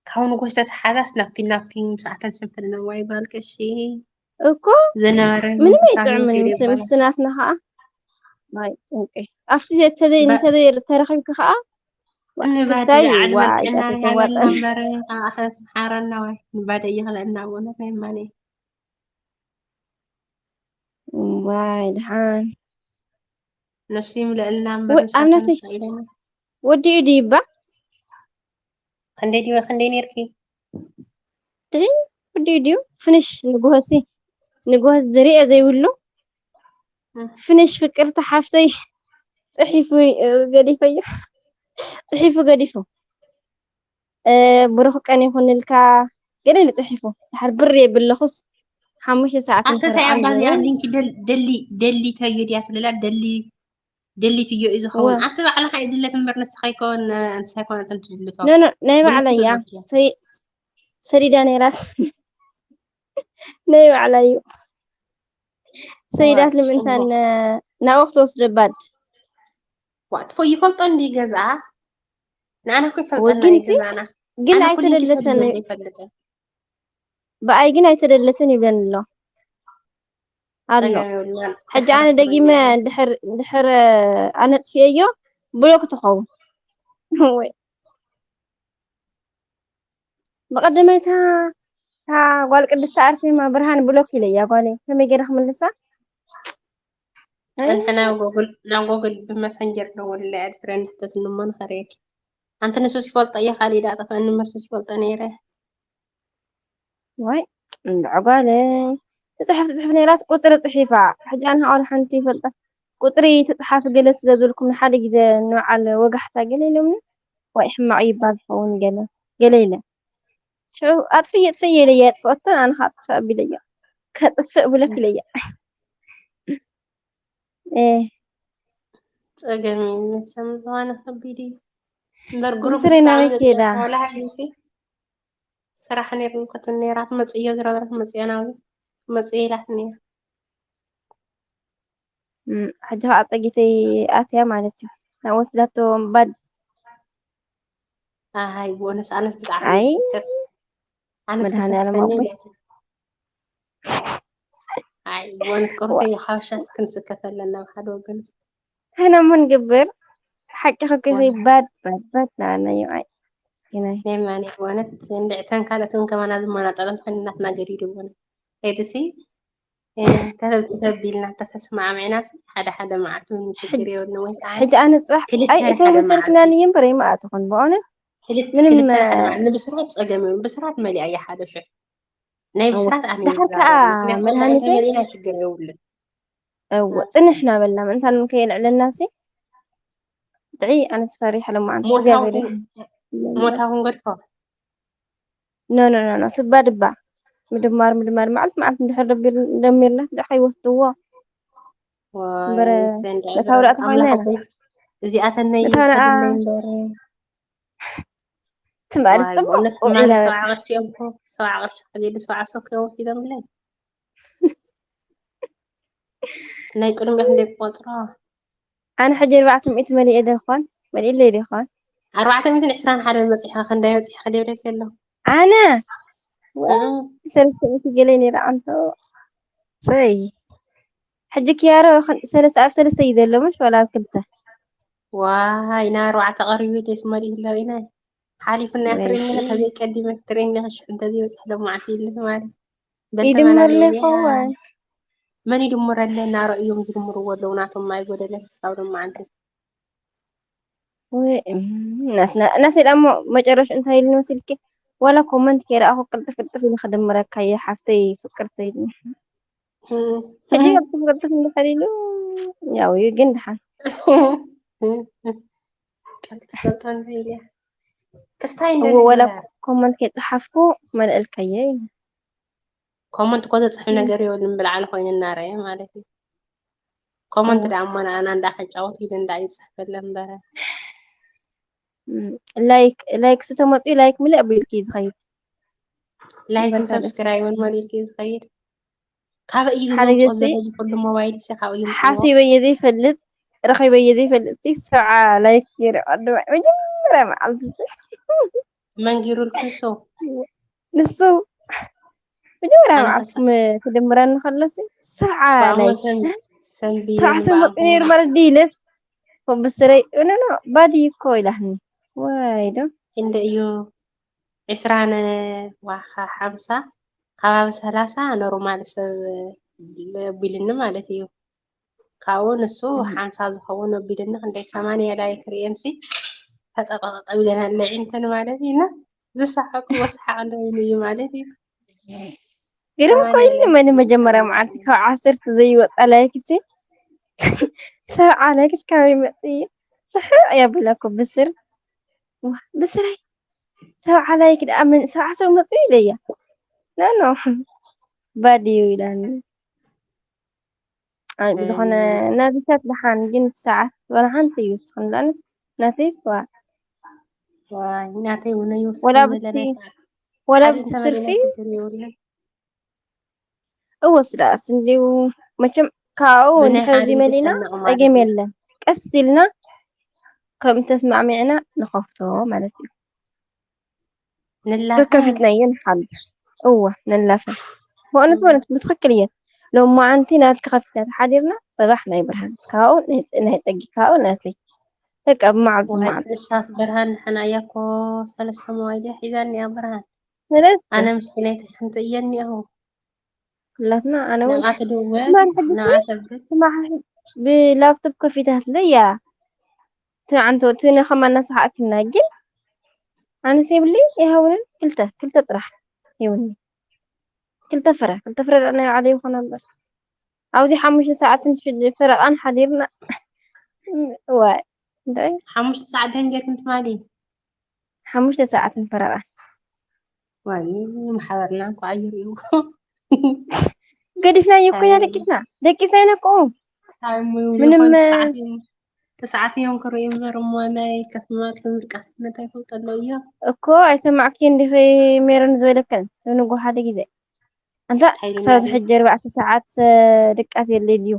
ካብ ንጎስ ተተሓዛስ ናብቲ ናብቲ ምስኣተን ስንፍልና ዋይ ጓል ቀሺ እኮ ዝነበረ ምንም መንፈሳዊ ኣይጥዕምን ገይረ ምስ፣ ይባላል። ምስቲ ናትና ኸዓ። ዋይ ጭንቀይ። ኣብቲ ዘ-፣ ተዘይ-፣ ባ-፣ እንተዘይ ተረኺብኪ ኸዓ ዋ፣ ንባደ ክስታይ እዩ። ዓለመ ዋይ ጥዕና ዳተይ ይሃበልና ተዋጠን። እምበር፣ ካብ ኣተን ስምሓረና ዋይ። ንባደ ይኽለአና፣ ብእውነት ናይ ማነ። ዋይ ደሓን። ነፍሲ ይምለአልና እምበር፣ ወ-፣ ምሳኻ ኣብነተይ ነፍሲ ኢለና። ወዲኡ ድዩ እባ? ክንደይ ድዩ፣ ክንደይ ኔርኪ? ድሕን ወዲኡ ድዩ? ፍንሽ ንጉሆሲ። ንጉሆስ ዝርኦ ዘይብሉ። እም። ፍንሽ ፍቅርቲ ሓፍተይ ጽሒፉ፣ እ፣ ገዲፈዮ። ጽሒፉ ገዲፉ። እ፣ ብሩኽ ቀን ይኹንልካ። ገለ ኢሉ ጽሒፉ። ድሓር ብር የብለኹስ ሓሙሽተ ሰዓት ኣንተ እንታይ ምሰርዓን ኣባ እዚኣ ዝብል። ሊንክ ደል-፣ ደሊ-፣ ደሊተዮ ድያ ትብለላ? ደሊ-፣ ደሊትዮ እዩ ዝኸውን። እወ። ኣቲ ባዕልኻ እዩ ድለት እምበር ንስኻ ኣይኮን-፣ ንስኻ ኣይኮነትን ትድልቶ። ኖ፣ ኖ፣ ናይ ባዕለይ እያ። ደሊትዮ። ሰይ-፣ ሰዲዳ ነይራ። ናይ ባዕላ እዩ። ሰይዳት እወ፣ ንምንታን ጽቡቕ። ናብኡ ክትወስዶ ባድ? ዋ፣ ትፎ-፣ ይፈልጦ እንዲ ገዝኣ? ንኣና እኮ ይፈልጠና ወጊን እዩ ሲ? ገዛና። ግን ኣነ እኮ ሊንክ ሰብ ኣይተደለተን። ይፈልጥ ኣይፈልጥን። ብኣይ ግን ኣይተደለተን ይብለኒ ኣሎ። ኣሎ። ጸገም የብሉን። ሕጂ ኣነ ደጊመ ድሕር-፣ ድሕር ኣነጽፍየዮ ብሎክ ትኸውን። ወይ። ብቐደመ እታ፣ እታ ጓል ቅድስቲ ኣርሴማ ብርሃን ብሎክ ኢለያ ጓለይ። ከመይ ገይረ ክምልሳ? ኣይ። ጽንሒ ናብ ጎግል፣ ናብ ጎግል ብመሰንጀር ደውልለይ፣ ኣድ ፍሬንድ ሕተትኒ እሞ ንኸርእየኪ። ኣንቲ ንሱስ ይፈልጦ እየ፣ ካሊእ ደኣ ጠፍአኒ እምበር ሱስ ይፈልጦ ነይረ። ዋይ፣ እንድዒ ጓለይ። ትጽሕፍ ትጽሕፍ ነይራስ ቁጽሪ ጽሒፋ። ሕጂ ኣነ ኻኣ ሓንቲ ይፈልጣ። ቁጽሪ ትጽሓፍ ገለ ስለ ዝበልኩም ንሓደ ግዜ ንበዓል ወጋሕታ ገለ ኢሎምኒ። ዋይ፣ ሕማቕ ይባል ዝኸውን ገለ፣ ገለ ኢለ። ሽዑ ኣጥፍእ ኣጥፍእ ኢለያ የጥፍኦቶ ኣነ ክኣጥፍእ ኣቢለያ ከጥፍእ ብለክ ኢለያ። እ ጸገም እዩ መቸም ዝኾነ ከቢድ እዩ። እምበር ግሩፕ ብስረይ ናበይ ብጣዕሚ ከይዳ? ዘጽለለ ወላ ሕጂ ሲ ስራሕ ነይሩ ክትብል ነይራ ትመጽእ እየ ዝረግረፍ መጽእያ ናብዚ ትመጽእ እየ ኢላትኒ እያ። እም፣ ሕጂ ከዓ ፀጊተይ ኣትያ ማለት እዩ። ናብ ወስዳቶ ባድ ኣይ ቦነስ ኣነስ ብጣዕሚ ኣይ ይስከፍ ኣነስ መድኃኔዓለም ክሰክፈኒ ኣቦይ። ኢለ ኣይ ቦነስ ቆርተ የሓበሻስ ክንስከፍ ኣለና ብሓደ ወገን ንሕና እሞ ንገብር ሓቂ ክክኺ ባድ ባድ ባድ ናበናዮ ኣይ ግናይ ናይ ማኒ ቦነት እንድዕተን ካልኦት እውን ከማና ዝመናጠለን ኮይንናትና ገዲዱ ቦነ ኤድሲ ተተቢልና ተተስማዕሚዕና ሓደ ሓደ መዓልቲ ምንም ችግር የብልን ወይ ከዓ ሕጂ ኣነ ፅባሕ ክልተ ኣይ ሓደ እቶም መዓልቲ ዝሰርክናኒ እምበር ይመኣትኹን ብእውነት ክልተ ምንም ክልተ ሓደ መዓልቲ ንብስራት ፀገም የብሉን ብስራት መሊኣ እያ ሓደ ሽሕ ናይ እወ። ብስራት ኣነ ደሓር ከዓ ይዛረብ ምክንያቱ መድሃኒተይ ተመሊእና ሽግር የብሉን እወ ፅንሕና በልና ምእንታን ከየልዕለናሲ ድዒ ኣነስ ፈሪሐ ለማዓንቲ ሞታው እግዚኣብሔር ሞታው ክንገድፎ ኖ ኖ ኖ ኖ ትባ ድባ ምድማር ምድማር መዓልቲ መዓልቲ እንድሕር ደሚር- ደሚርና ድሓ ይወስድዎ እምበረ ወይ ሰንድ እታው ዳኣ ተኾይና ኣምላኽ ኢና ኣቦይ እዚኣተን ናይ እታው ንኣ ይውሰዱለይ እምበር ትማሊ ዋይ ጽቡቅ በእውነት ትማሊ ውዒላ ሰብዓ ቅርሺ እዮም እኮ ሰብዓ ቅርሺ ሓሊሉ ሰብዓ ሰው እዮም ወሲዶምለይ ናይ ቅድሚኡ ክንደይ ቆፅሮ ኣነ ሕጂ ኣርባዕተ ሚእቲ መሊኤ ዶ ይኾን መሊእለይ ዶ ይኾን ኣርባዕተ ሚእትን ዕስራን ሓደ በፂሕኻ ክንደይ በፂሕኻ ደብረልኪ ኣለኹ ኣነ እም። ሰለስተ ሚእቲ ገለ ነይረ ኣንቶ ሰይ ሕጂ ክያሮ ሰለስተ ኣብ ሰለስተ እዩ ዘሎ ምሽ ዋላ ኣብ ክልተ ዋይ ናብ ኣርባዕተ ቀሪቡ ደስ መሊእለይ ናይ ሓሊፍና እያ ትሬኒንግ ከዘይ ቀዲመ ትሬኒንግ ክሽሕ እንተዘይበፅሕ ሎማዓንቲ ኢልኒ ትማሊ በል ይድመርለይ ተመላለየ ከዋይ መን ይድምረለና ረእዮም ዝድምርዎ ኣለዉ ናቶም ማይ ጎደለ ክስታው ሎማዓንቲ ወይ እም፣ ናትና ናተይ ደሞ መጨረሽ እንታይ ኢልኒ መሲልኪ ዋላ ኮመንት ከይረኣኹ ቅልጥፍ ቅልጥፍ ኢሉ ክድምረካ እየ ሓፍተይ ፍቅርተይ ኢልኒ ሕጂ ቅልጥፍ ቅልጥፍ እንድሕር ኢሉ ያው እዩ ግን ድሓን ቀልጥፍ ገብቶ እንታይ ኢልያ ክስታይ እንደ እዎ ወላ ኮመንት ከይፀሓፍኩ መልእልከየ ኢሉ ኮመንት እኮ ዘፅሕፍ ነገር የብሉን ብላዕሊ ኮይኑ እናረየ ማለት እዩ ኮመንት ደኣ እሞ ንኣና እንዳከጫወት ኢሉ እንዳ ይፅሕፈለን ነበረ እም፣ ላይክ ላይክ ስተመፅኡ ላይክ ምልእ ኣቢልኪ እዩ ዝኸይድ ላይክን በርካደስ ሰብስክራይብን መሊልኪ እዩ ዝኸይድ ካበይ እዩ ሓደ ዝምፅኦ ግዜ ዘሎ እዚ ኩሉ ሞባይል ሲ ካብኡ ይምፅዎ ሓሲበየ ዘይፈልጥ ረኺበየ ዘይፈልጥ ሲ ሰብዓ ላይክ ገይረ ቀድማ መጀመርያ መዓልቲ መንጊሩልኪ ንሱ ንሱ መጀመርያ ኣነ መዓልቲ ክድምረኒ ከለሲ ሰብዓ ብኣሞ ላይክ ሰንቢለ ሰብዓ ሰብ መፅኡ ነይሩ ማለት ድዩ ኢለስ ብስረይ ኖ ባዲ እኮ ኢላትኒ ወይ ዶ ክንደ እዩ ዕስራን ዋኻ ሓምሳ ከባቢ ሰላሳ ኖርማል ሰብ ቢልኒ ማለት እዩ ካብኡ ንሱ ሓምሳ ዝኸውን ኣቢልኒ ክንደይ ሰማንያ ላይክ ርእየንሲ ተጠጠጠጠ ኢለን ኣለዒንተን ማለት እዩ ዝሰሓቅዎ ሰሓቅ እንደ ኢሉ እዩ ማለት እዩ ግርም ኮይኑ መን መጀመርያ መዓልቲ ካብ ዓሰርተ ዘይወፃ ላይክሲ ሰብዓ ላይክስ ካበይ መፅእ እዩ ስሕቅ እያ ብለኩ ብስር ብስረይ ሰብዓ ላይክ ደኣ መን ሰብዓ ሰብ መፅኡ ኢለያ ኖ ኖ ባድዩ ኢላኒ ኣይ ብዝኾነ ናዚታት ደሓን ግን ሰዓት ዋላ ሓንቲ ይውስኽን ዳንስ ናተይስ ዋ ዋይ ናተይ እውን ወላ ይውስኸን ብቲ ዘለና ሰዓት ወላ ሓደ ብቲ እንተመሊና ትርፊ ችግር የብሉን እወስዳስ እንዲሁ መቸም ካብኡ ብናይ እንድሕር ሓደ ዚመሊና ይተጨነቕ ማለት ጸገም እዩ የለን ቀስ ኢልና ከም ተስማዕሚዕና ንኸፍቶ ማለት እዩ ንላፈ ከከፊትናዮ ንሓድር እወ ንላፈ በእውነት በእውነት ብትኽክል እየን ሎማዓንቲ ናትኪ ከፊትና ተሓዲርና ፅባሕ ናይ ብርሃን ካብኡ ናይ- ናይ ፀጊ ካብኡ ናተይ በቃ ብመዓልቲ ዋይ ብመዓልቲ ንሳስ ብርሃን ንሕና እያ እኮ ሰለስተ መዋይል እያ ሒዛኒ እያ ብርሃን ሰለስተ ኣነ ምስኪነይቲ ሓንቲ እየ እኒአሁ ኩላትና ኣነ እውን ንብኣ ትድውል ማን ሕድሲ ንብኣ ተብርስ ስማዕ ብላፕቶፕ ከፊታትለይ እያ ትዓንቶ እቲ ነኸማ እናሰሓቅክና ግን ኣነስ የብለይ ይሃውንን ክልተ ክልተ ጥራሕ ይውኒ ክልተ ፍረ ክልተ ፍረ ደኣ ናይ ባዕለይ ይኾና እምበር ኣብዚ ሓሙሽተ ሰዓትን ሽድ- ፈረቓን ሓዲርና ዋይ እንታይ ሓሙሽተ ሰዓት ደንጌርክን ትማሊ ሓሙሽተ ሰዓትን ፈረቓን ዋይ፣ ማሕበርና እንኳዕ ይርእዩ። ገዲፍናዮ እኮ ኢና ደቂስና ደቂስና ኢና እኮ። ታይሙ ምንም ይኹን ሰዓት እዮም፣ ሰዓት እዮም ክርእዩ እምበር እሞ ናይ ከፍ ምባልኩም ድቃስነት ኣይፈልጠሎ እዮም። እኮ ኣይሰማዕክዮ እንዲኺ ሜሮን ዝበለክን ንጎ ሓደ ግዜ። ኣንታ እንታይ ኢሉ ክሳብ ነይሩ? ሕጂ ኣርባዕተ ሰዓት ድቃስ የለ ድዩ?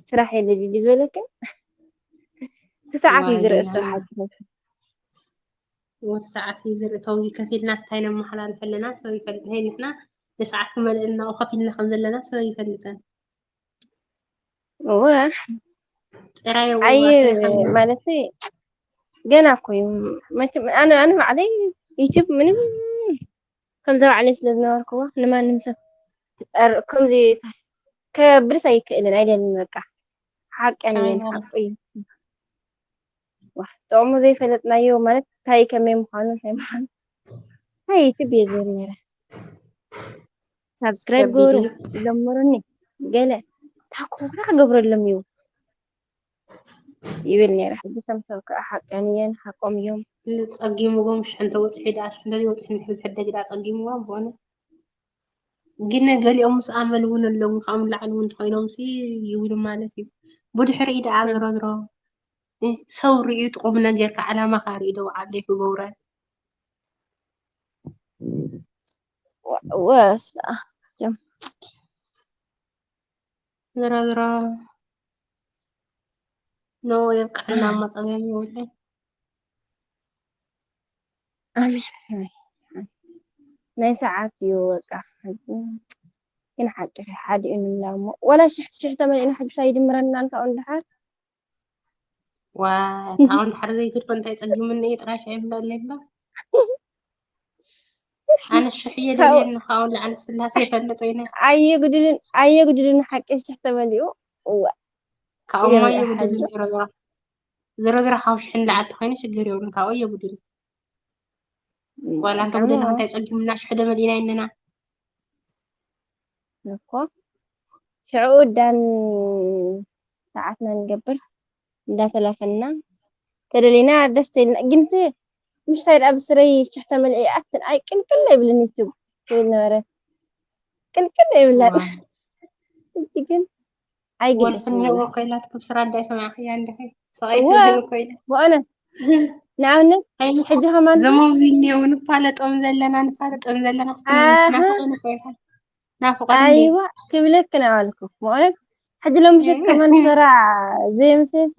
ስራሕ የለ ድዩ ዝበለክን? እቲ ሰዓት እዩ ዝርኢ ዋይና። ስራሕ ኣይኮነን። ወዲ ሰዓት እዩ ዝርኢ። ተውዚ ከፊልና ስታይ ነመሓላልፍ ኣለና ሰብ ይፈልጥ። ሄይ ንሕና ንሰዓት ክመልእልና ከፊልና ከም ዘለና ሰብ ይፈልጠን። እወ ጥራይ ኣይ ወዋፈ ከም ማለት ገና እኮ እዩ። መቸም ኣነ ኣነ ባዕለይ ዩቲዩብ ምንም ከምዛ ባዕለይ ስለ ዝነበርክዎ ንማንም ሰብ ክፀር ከምዚ ከብርስ ኣይክእልን ኣይደልን በቃ ሓቂ ከመይ እኔን ማለት? ሓቁ እዩ። ዋ ጥቕሙ ዘይፈለጥናዮ ማለት እንታይ ከመይ ምዃኑ እንታይ ምዃኑ እንታይ ዩቲዩብ እየ ዝብል ነይረ። ሳብስክራይብ ከቢድ ገበሩ እዩ። ጀምሩኒ ገለ ታኮ እንታይ ክገብረሎም እዩ ይብል ነይረ። ሕጂ ከም ሰብ ከዓ ሓቀን እየን ሓቆም እዮም። ጸጊምዎም ሽሕንተ ወጽሒ ደኣ ሽሕንተ ዘይወጽሒ እንድሕር ዝሕደግ ደኣ ጸጊምዎም ብሆነ ግን ገሊኦም ምስ ኣመል እውን ኣለዉ ካብኡ ንላዕሊ እውን እንተኮይኖም ሲ ይብሉ ማለት እዩ። ብድሕሪኡ ደኣ ዝሮ ዝሮ እ፣ ሰው ርእዩ ጥቁም ነገር ከዓላማ ካርኢ ደው ዓብለይ ክገብረ ወስ ዝሮ ዝሮ ኖ የብቃዕና እማ ጸገም የብለይ። ኣሜን ኣሜን። ናይ ሰዓት እዩ በቃ። ሕጂ ግን ሓቂ ሓዲኡ ንምላ እሞ ወላ ሽሕቲ ሽሕቲ ተመሊእና ሕጂ ሳይድምረና እንካኡ እንድሓር ዋ ታውን ድሓር ዘይክድኮ እንታይ ጸጊሙኒ እዩ ጥራሽ ኣይብለለይ እምበር ኣነ ሽሕ እየ ደልየኒ ካብኡ ንላዕሊ ስላሴ ይፈልጥ ወይነ ኣየጉድልን ኣየጉድልን ሓቂ ሽሕ ተመሊኡ እዋ ካብኡ ኢለ እሞ በልዐ የጉድልን ሓቂ ዝሮ ዝሮ ዝሮ ዝሮ ካብ ሽሕ ንላዕሊ ተኮይኑ ሽግር የብሉን ካብኡ የጉድልን ዋላ እንተ ጉደና እንታይ ጸጊሙና ሽሕ ደመሊእና ይነና እኮ ሽዑ እዳን ሰዓትና ንገብር እንዳተላፈና ተደሊና ደስ ተልና ግንሲ ምሽታይ ደኣ ብስረይ ሽሕ ተመልአ ኣትን ኣይ ቅልቅል ኣይብልን ዩቱብ ትብል ነበረ ቅልቅል ኣይብላን እቲ ግን ወልፍኒ ኣይግደፍን ወኮይላት ክብስራ እንዳይ ሰማዕክያ እንድኺ ሰቐይ ትብልን ኮይላ ብኦነ ንኣብነት ሕጂ ከማን ዘመውዚ እኒው ንፋለጦም ዘለና ንፋለጦም ዘለና ክስናፍቆን ኮይታ ናፍቆት ኣይዋ ክብለክ ናባልኩ ብኦነት ሕጂ ሎም ምሸት ከማን ሰራ ዘይምሰሲ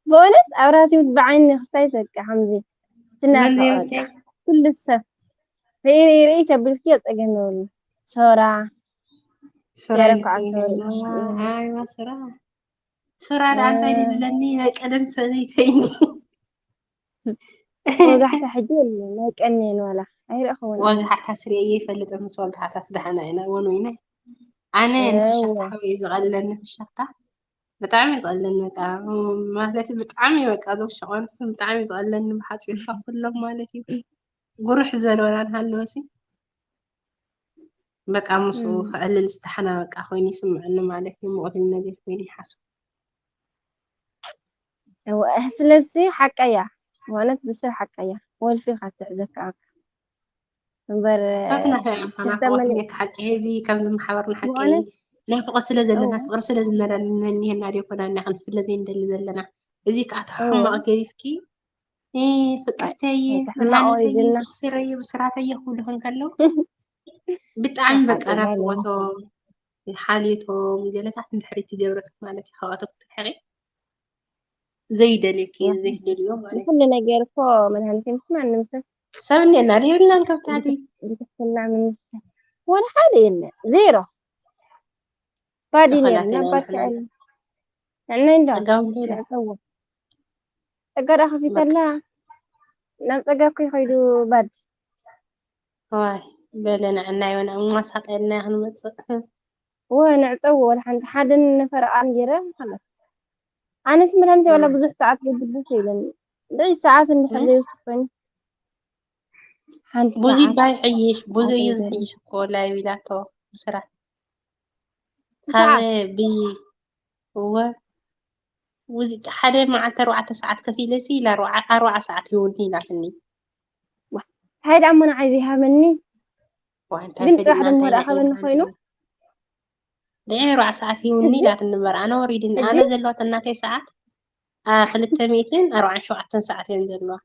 ብኦነት ኣብ ራቲም ብዓይኒ ክስታይ ሰቂ ከምዚ ትናፍቆ ዘይምሰ ኩሉ ሰብ ርኢ ርኢ ርኢ ተብልክዮ ጸገም የብሉ ሶራ ሱራ ገለ ይልክየኒ ከዓልተወል ኣለዋ። ኣይዋ ሱራ ሱራ ደኣ እንታይ ድዩ ዝብለኒ ናይ ቀደም ሰበይተይ እንዲ ወጋሕታ ሕጂ የለን ኣይቀንየን ዋላ ኣይረእኽዎን ኣነ ወግሓታ ስሪየ ይፈልጥ ምስ ወግሓታ ስደሓና ኢና ወኑ ኢና ኣነ ንፍሻ እወ ታሕወይ ዝቐለኒ ፍሻታ ብጣዕሚ ይቐለኒ በቃ ማለት ብጣዕሚ በቃ ዞም ሸቆንስ ብጣዕሚ ይቐለኒ ብሓፂርካ ኩሎም ማለት እዩ ጉርሕ ዝበለ ወላ ንሃለወሲ በቃ ምስኡ እም። ከዕልል ዝተሓና በቃ ኮይኑ ይስምዐኒ ማለት እዩ ምቕሉል ነገር ኮይኑ ይሓስብ እወ፣ ስለዚ ሓቀያ ማለት ብስር ሓቀያ ወልፊ ካብ ትሕዘካ እምበር ሰብቲ ናፈቀካ ናፍቆት ተመሊ እኒካ ሓቂ ሄዚ ከምዚ ማሕበርና ሓቂ ብእውነት ናፍቆት ስለ ዘለና እወ ፍቅሪ ስለ ዝመላለና እኒሀና ድዮ ኮና እና ክንፍለ ዘይንደሊ ዘለና እዚ ከዓ እቲ ሕማቅ እወ ገዲፍኪ እ፣ ፍቅርተይ እቲ ሕማቅ መድሃኒተይ ወሪድና ብስረይ ብስራተይ ክብሉ ከንከለዉ ብጣዕሚ በቃ ሓቂ ባለ ናፍቆቶም ሓልዮቶም ገለታት እንድሕር ትገብረክ ማለት እዩ ካብኣቶም ክትርሕቂ ዘይደልየኪ ዘይትደልዮ ማለት እዩ ንኩሉ ነገር እኮ መድሃኒት ምስ ማንም ሰብ ሰብ እኒአና ዶ የብልናን ካብ ታሕቲ ንክፍትና ምንስ ወላ ሓደ የለ ዜሮ ባዲ ተፈላጢ ነርና ኢና ባዲ ንሕና ኣለ ንዕናይ እንዳ ጸጋውን ከይዳ ንዕፀዎ ጸጋ ዳ ከፊተላ ናብ ጸጋ እኮ ይኸይዱ ባዲ ዋይ በለ ንዕና ይሆን ኣብ ማሳቀልና ክንመጽእ ወ ንዕፀዎ ወላ ሓንቲ ሓደን ፈረቓን ገይረ ከላስ ኣነስ መድሃኒት ዋላ እም። ብዙሕ ሰዓት ገብር ደስ ይብለኒ ልዕሊ ሰዓት እንድሕር እም። ዘይውስኽ ኮይኑ ሓንቲ ብዙ ሰዓት ባይ ሕይሽ ብዙ ሰዓት እዩ ይገብር ዝሕይሽ እኮ ላይቭ ኢላቶ ብስራሕ እቲ ካብ ሰዓት ብ እወ ውዚ ሓደ መዓልቲ ኣርባዕተ ሰዓት ከፊለ ሲ ኢላ ኣርባዓ ኣርባዓ ሰዓት ይውኒ ኢላትኒ እንታይ ደኣ እሞ ንዓይ ዘይሃበኒ ዋይ፣ እንታይ ግን ጽባሕ ፈሊጥና፣ ደሞ እንታይ ደኣ ከበኒ ንዕና ኮይኑ? ድዒ ኣርባዓ ሰዓት ይውኒ ህጂ? ኢላትኒ እምበር፣ ኣነ ወሪድኒ፣ ኣነ ህጂ? ዘለዋት እናተይ ሰዓት፣ ኣ፣ ክልተ ሚእትን ኣርባዓን ሸውዓተን ሰዓት እየን ዘለዋ።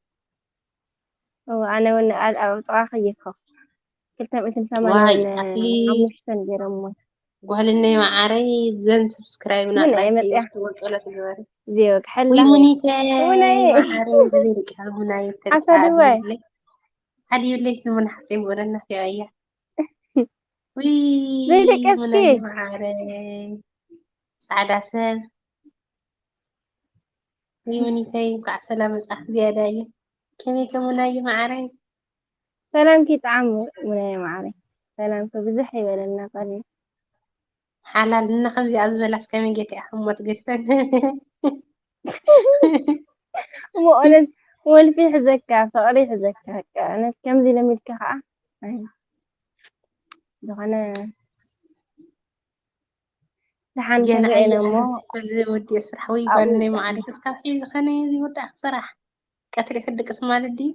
እወ፣ ኣነ እውን ኣብ፣ ኣብ ጥቓኺ እየ እኮ። ክልተ ሚእትን ሰማንያን ዋይ፣ ኣቲ ሓሙሽተን ገይሮምዎ። ጓልነይ መዓረይ፣ ዘን ሰብስክራይብና ምን ጥራይ እየ መጽያ? ከይወስድዎ ጸሎት ግበሪ። ዘይወግሐላ ውይ፣ ወይ። ሙኒተ፣ ውነይ። መዓረይ፣ በዘይ ደቂሳ ሙናየ ሓሳድ ተቃ ወይ? ድብለይ። ሓዲብለይ ስሙን ሓፍተይ ብወለና ፊዕያ። ውይ፣ ዘይደቀስኪ? ሙናየ መዓረይ፣ ጻዕዳ ሰብ። ውይ፣ ሙኒተይ፣ እንኳዕ ሰላም መጻእኪ ዝያዳየ። ከመይ ከ ሙናየ መዓረይ? ሰላምኪ ይጥዓም ሙናየ መዓረይ። ሰላምኪ ብዝሕ ይበለልና ቀኒ። ሓላል፣ እና ከምዚኣ ዝበላስ ከመይ ጌርካ ኢኻ እሞ ትገድፈን? እሞ ኦነስ ወልፊ ይሕዘካ፣ ፍቕሪ ይሕዘካ። በቃ፣ ነት ከምዚ ለሚድካ ኸዓ፣ ኣይ፣ ዝኾነ ደሓን ገና ክንርኢ ኢና እሞ፣ ኣየሕረስ እዚ ወዲ ስራሕ ወይ ኣብኡ ጓል ናይ ይብጻሕ። መዓልቲ እስካብ ሕጂ ዝኾነ እዚ ወዳእክ ስራሕ ቀትሪ ክድቅስ ማለት ድዩ?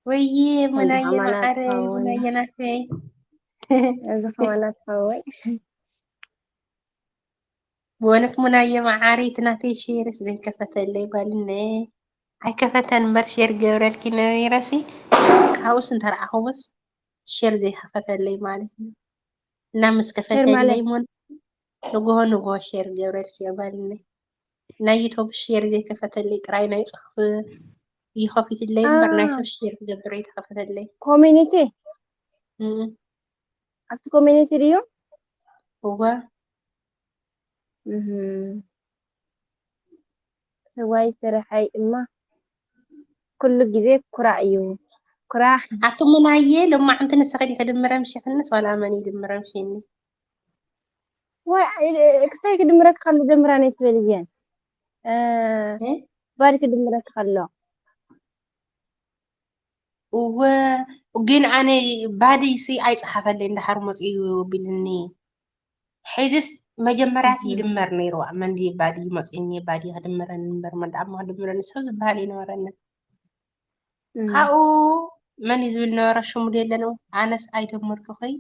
ወይዬ እዚ ሙናየ ከማና መዓረይ፣ ትኸውን። ሙናየ ናተይ። እዚ ከማና ትኸውን። ብእውነት ሙናየ መዓረይ፣ እቲ ናተይ ሼርስ ዘይከፈተለይ ጓልነ። ኣይከፈተን እምበር ሼር ገብረልኪ ነቢረሲ። ካብኡስ እንተረኣኹምስ ሼር ዘይከፈተለይ ማለት እዩ። እና ምስ ሼር ከፈተለይ ማለት? ሞን ንግሆ ንግሆ ሼር ገብረልኪ እያ ጓልነ። ናይ ዩቱብ ሼር ዘይከፈተለይ ጥራይ ናይ ጽሑፍ ይኸፊትለይ እምበር ናይ አ። ሰብ ሼር ክገብር ኣይተኸፈተለይ። ኮሚኒቲ? እም። ኣብቲ ኮሚኒቲ ድዩ? እወ። እህም። ሰዋይ ስርሐይ እማ ኩሉ ግዜ ኩራ እዩ። ኩራ። ኣቲ ሙናየ፣ ሎማዕንቲ ንስኺ ዲኺ ድምረ ምሽኽንስ ዋላ መን እዩ ድምረ ምሽኒ? ዋይ፣ ክስታይ ክድምረኪ ከሎ ጀምራ ነይ ትበልየን። እ? ባዲ ክድምረኪ ከሎ። እወ፣ ግን ኣነ ባዲ ሲ ኣይጸሓፈለይ፣ እንድሓር መጺኡ ቢልኒ። ሕዝስ መጀመርያስ እህ። ይድመር ነይሩ። መን ድዩ ባዲ መጺኒ፣ ባዲ ክድምረኒ እምበር፣ መን ደኣ እሞ ክድምረኒ ሰብ ዝበሃል ኣይነበረንን። እህ። ካብኡ መን እዩ ዝብል ነበረ፣ ሽሙ ድየለን? ኣነስ ኣይደመርኩ ኾይ፣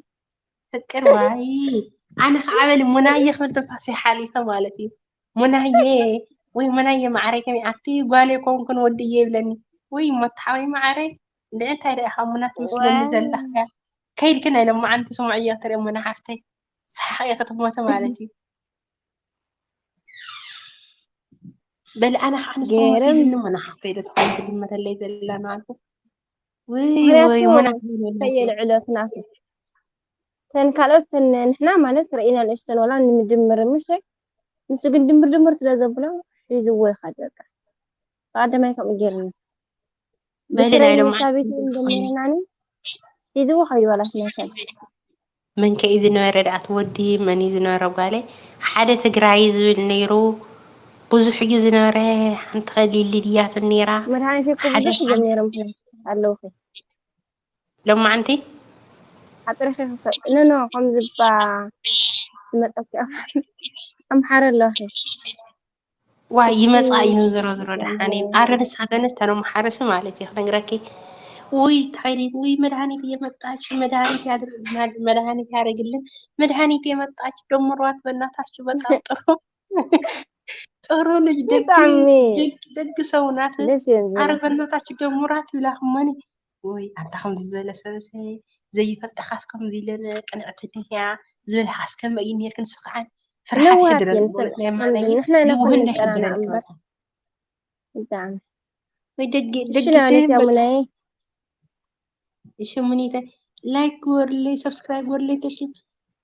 ፍቅር ዋይ፣ ኣነ ከዓ በሊ ሙናየ ክብል ትንፋሰይ ሓሊፈ ማለት እዩ። ሙናየ፣ ወይ ሙናየ ማዕረይ፣ ከመይ ኣቲ ጓል ኣይኮንኩን ወዲ እየ ይብለኒ። ወይ ሞት ሓወይ ማዕረይ፣ እንድዒ እንታይ ደኣ ኢኻ ሙና ትመስለኒ ዋይ። ዘለኻ? ከይድኪ ናይ ሎማዓንቲ ስምዕዮ ትርኢ ሙና ሓፍተይ፣ ሰሓቕ ኢኺ ትሞቲ ማለት እዩ። በሊ ኣነ ከዓ ንሱ ገይረም። መሲሉኒ ሙና ሓፍተይ ዶ ትኾን ትግመተለይ ዘላ እናበልኩ። ውይ፣ ምኽንያቱ ውይ፣ ሙና ከየልዕሎ እቲ ናቱ። ተን ካልኦት ተን ንሕና ማለት ርኢና ንእሽተን ዋላ ንምድምር ምሽ፣ ንሱ ግን ድምር ድምር ስለ ዘብሎ ሒዝዎ ይኸድ በቃ። ብቐዳማይ ከምኡ ገይሩኒ። በሊ ብስረይ ናይ ሎማዓንቲ ሳቢት ትኾኒ። እንደምናኒ ሒዝዎ ኸይዱ ዋላ ስለ ሰብ። መን ከ እዩ ዝነበረ ደኣ እቲ ወዲ? መን እዩ ዝነበረ ጓለይ? ሓደ ትግራይ ዝብል ነይሩ። ብዙሕ እዩ ዝነበረ። ሓንቲ ከሊሊ ድያትን ነይራ። መድሃኒት እኮ ሓደ ብዙሕ እዮም ሓንቲ ነይሮም ኣለውኺ። ሎማዓንቲ? ኣጥሪኺ ክሰጥ። ኖ፣ ኖ፣ ከምዚ እባ ዝመጸኪ ኣምሓረ ኣለኺ። ዋይ፣ እቲ ይመጻ እዩ ዝሮ ዝሮ ደሓን እዩ። ኣረ ንሳተንስ ተነምሓርሲ ማለት እዩ ክነግረኪ። ውይ፣ ተኸይዲ፣ ውይ፣ መድሃኒት እየመጣች፣ መድሃኒት ያድር-፣ መድ-፣ መድሃኒት ያደርግልን፣ መድሃኒት የመጣች፣ ደምሯት በእናታችሁ፣ በጣም ጥሩ፣ ጥሩ ልጅ፣ ደግ፣ ብጣዕሚ ደግ፣ ደግ ሰው ናት። ደስ ይብል። ኣረ በእናታችሁ ደምሯት ይብላ፣ እመኒ። ወይ ኣንታ ከምዚ ዝበለ ሰብሰ ዘይፈልጠኻስ ከምዚ ኢለን ቅንዕቲ ድያ ዝበልካስ ከመይ እዩ ነይርክን ስኽዓን ፍርሓት ነዋት ይሕድረልኪ እየን በእውነት ሰብ ናይ ከምዚ ማነይ ንሕና ኢና ለውህ ኮይና እንዳይሕድረልኪ ዝጠራና እምበር። በቃ። ብጣዕሚ። ወይ ደግ እሺ ደግ ናበለት እያ በቃ። ሙናዬ? እሺ ሙኒተ ላይክ ግበሩለይ ሰብስክራይብ ግበሩለይ ተሽም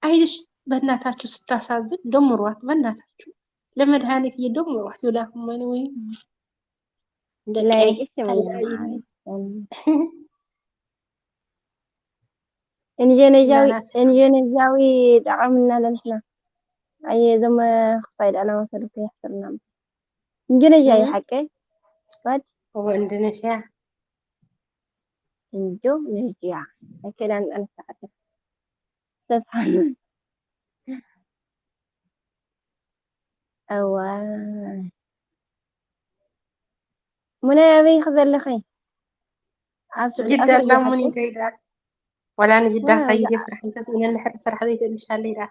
ኣይሽ በእናታችሁ ስታሳዝን ደምሯት በእናታችሁ ለመድኃኒት እየ ደምሯት ይብላኩም ወይ ደቀይ ላይክ እሺ ታይ ሙኒተ ታይ ማለት እንጀነጃዊ እናናስ እንጀነጃዊ ጠቐምና ለንትና ኣየ ዘመ ክሳይ ዳና ወሰድኩ ይሕስርና እንጀነጃዊ እም? ሓቀ ባድ እወ እንዶኔሽያ እንጆ ነጅያ ኣከዳን ጠንስተዓተ ሰስሓን እዋ ሙናይ ኣበይ ኢኺ ዘለኺ ኣብ ስዑዲ ጅዳ ኣረብያ ኣላ ሓቂ ሙኒተ ኢላ ወላ ንጅዳ ከይድ ስራሕ እንተስኢነ እንድሕር ስራሕ ዘይትእልሻለይ ደኣ።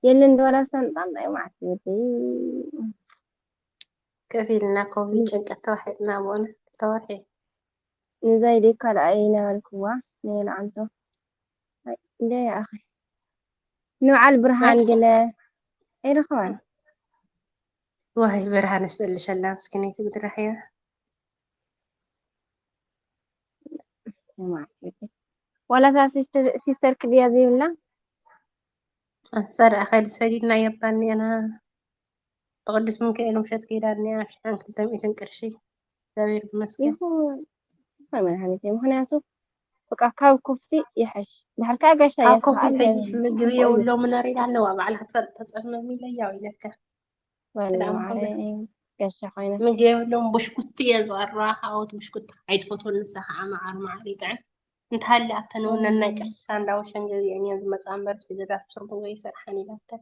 የለን ዶ ወላ ሳንጣ እንታይ ማለት እዩ? ከፍ ኢልና ኮቪድ ጭንቀት ተዋሒጥና ብእውነት ተወርሒ። ንዛይ ደይ ካልኣይ ነበርክዋ ነየልዓንቶ። እንደ ኣኸ ንበዓል ብርሃን ገለ ኣይረኸባን። ዋይ ብርሃን ስተልሸላ ምስኪነይቲ ብድራሕያ። ዋላ እታ ሲስተር ክድያ ዘይብላ ኣንሳ ደኣ ከይድ ሰዲድና የባኒ ኣና ብቅዱስ ሚካኤል ምሸት ከይዳ እኒኣ ሽሓን ክልተ ሚእትን ቅርሺ። እግዚኣብሔር ይመስገን። ይኹን ይኹን መድሃኒት እዩ። ምክንያቱ በቃ ካብ ኩፍሲ ይሐሽ። ድሕር ከዓ ጋሻ ካብ እያ ኮፍ ከዓ ይሐይሽ ምግቢ የብሎም ነር ኢላ ኣለዋ ባዕላ ክትፈልጥ ተፀመም ኢለ ያው ኢለካ። ወላ ሰላም ማዕረ ኮይና። ጋሻ ኮይና ምግቢ የብሎም ብሽኩቲ እየ ዝቐራ። ካብኦት ብሽኩቲ ኣይትፈትወን ንሳ ከዓ መዓር መዓር ይጥዕም። እንተሃሊ ኣብተን እውን ነናይ ቀሽሻ እንዳወሸን ገዚአን እየን ዝመፃ እምበር እቲ ገዛ ብስርጉ ወይ ይሰርሓን ኢላተን።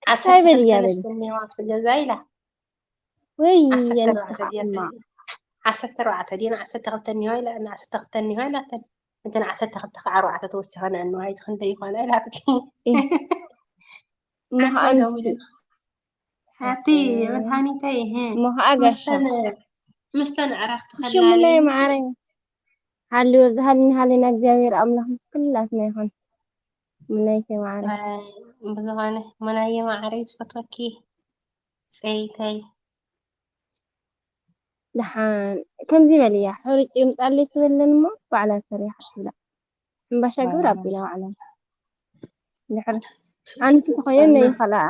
እንታይ በል እያ ዓሰርተ በል ክልተ እኒዋ ኣብቲ ገዛ ኢላ። ወይ ዓሰርተ የንስቲ ኣርባዕተ ድየን ከዓማ ዓሰርተ ኣርባዕተ ድየን ዓሰርተ ክልተ እኒዋ ኢላ እና ዓሰርተ ክልተ እኒዋ ኢላተን። እንተን ዓሰርተ ክልተ ከዓ ኣርባዕተ ተወሲኸን ኣንዋ ይትኽን ዶ ይኾና ኢላትኪ። እህ፣ እሞ ሓንቲ ከዓ ኢለ ምስቲ ውለ ሓቲ መድሃኒተይ እህ እሞ ከዓ ጋሻ ምስተን ምስተን ዕራፍቲ ሽሙነይ ከላልየኒ ማዕረይ ሃልዩ ኣብዚ ሃልኒ ሃልና እግዚኣብሔር ኣምላኽ ምስ ኩላትና ይኹን። ሙናይተይ ማዕረይ ብዝኾነ ሙናየ ማዕረይ ዝፈትወኪ ፀይተይ ደሓን ከምዚ በልያ ሕሩጭ ይምፃለይ ትበለን እሞ ባዕላ ሰሪሓ ትብላ። ሕምባሻ ግብር ኣቢላ ባዕላ ድሕር ኣንቲ ትኾየን ነይ ኸልኣ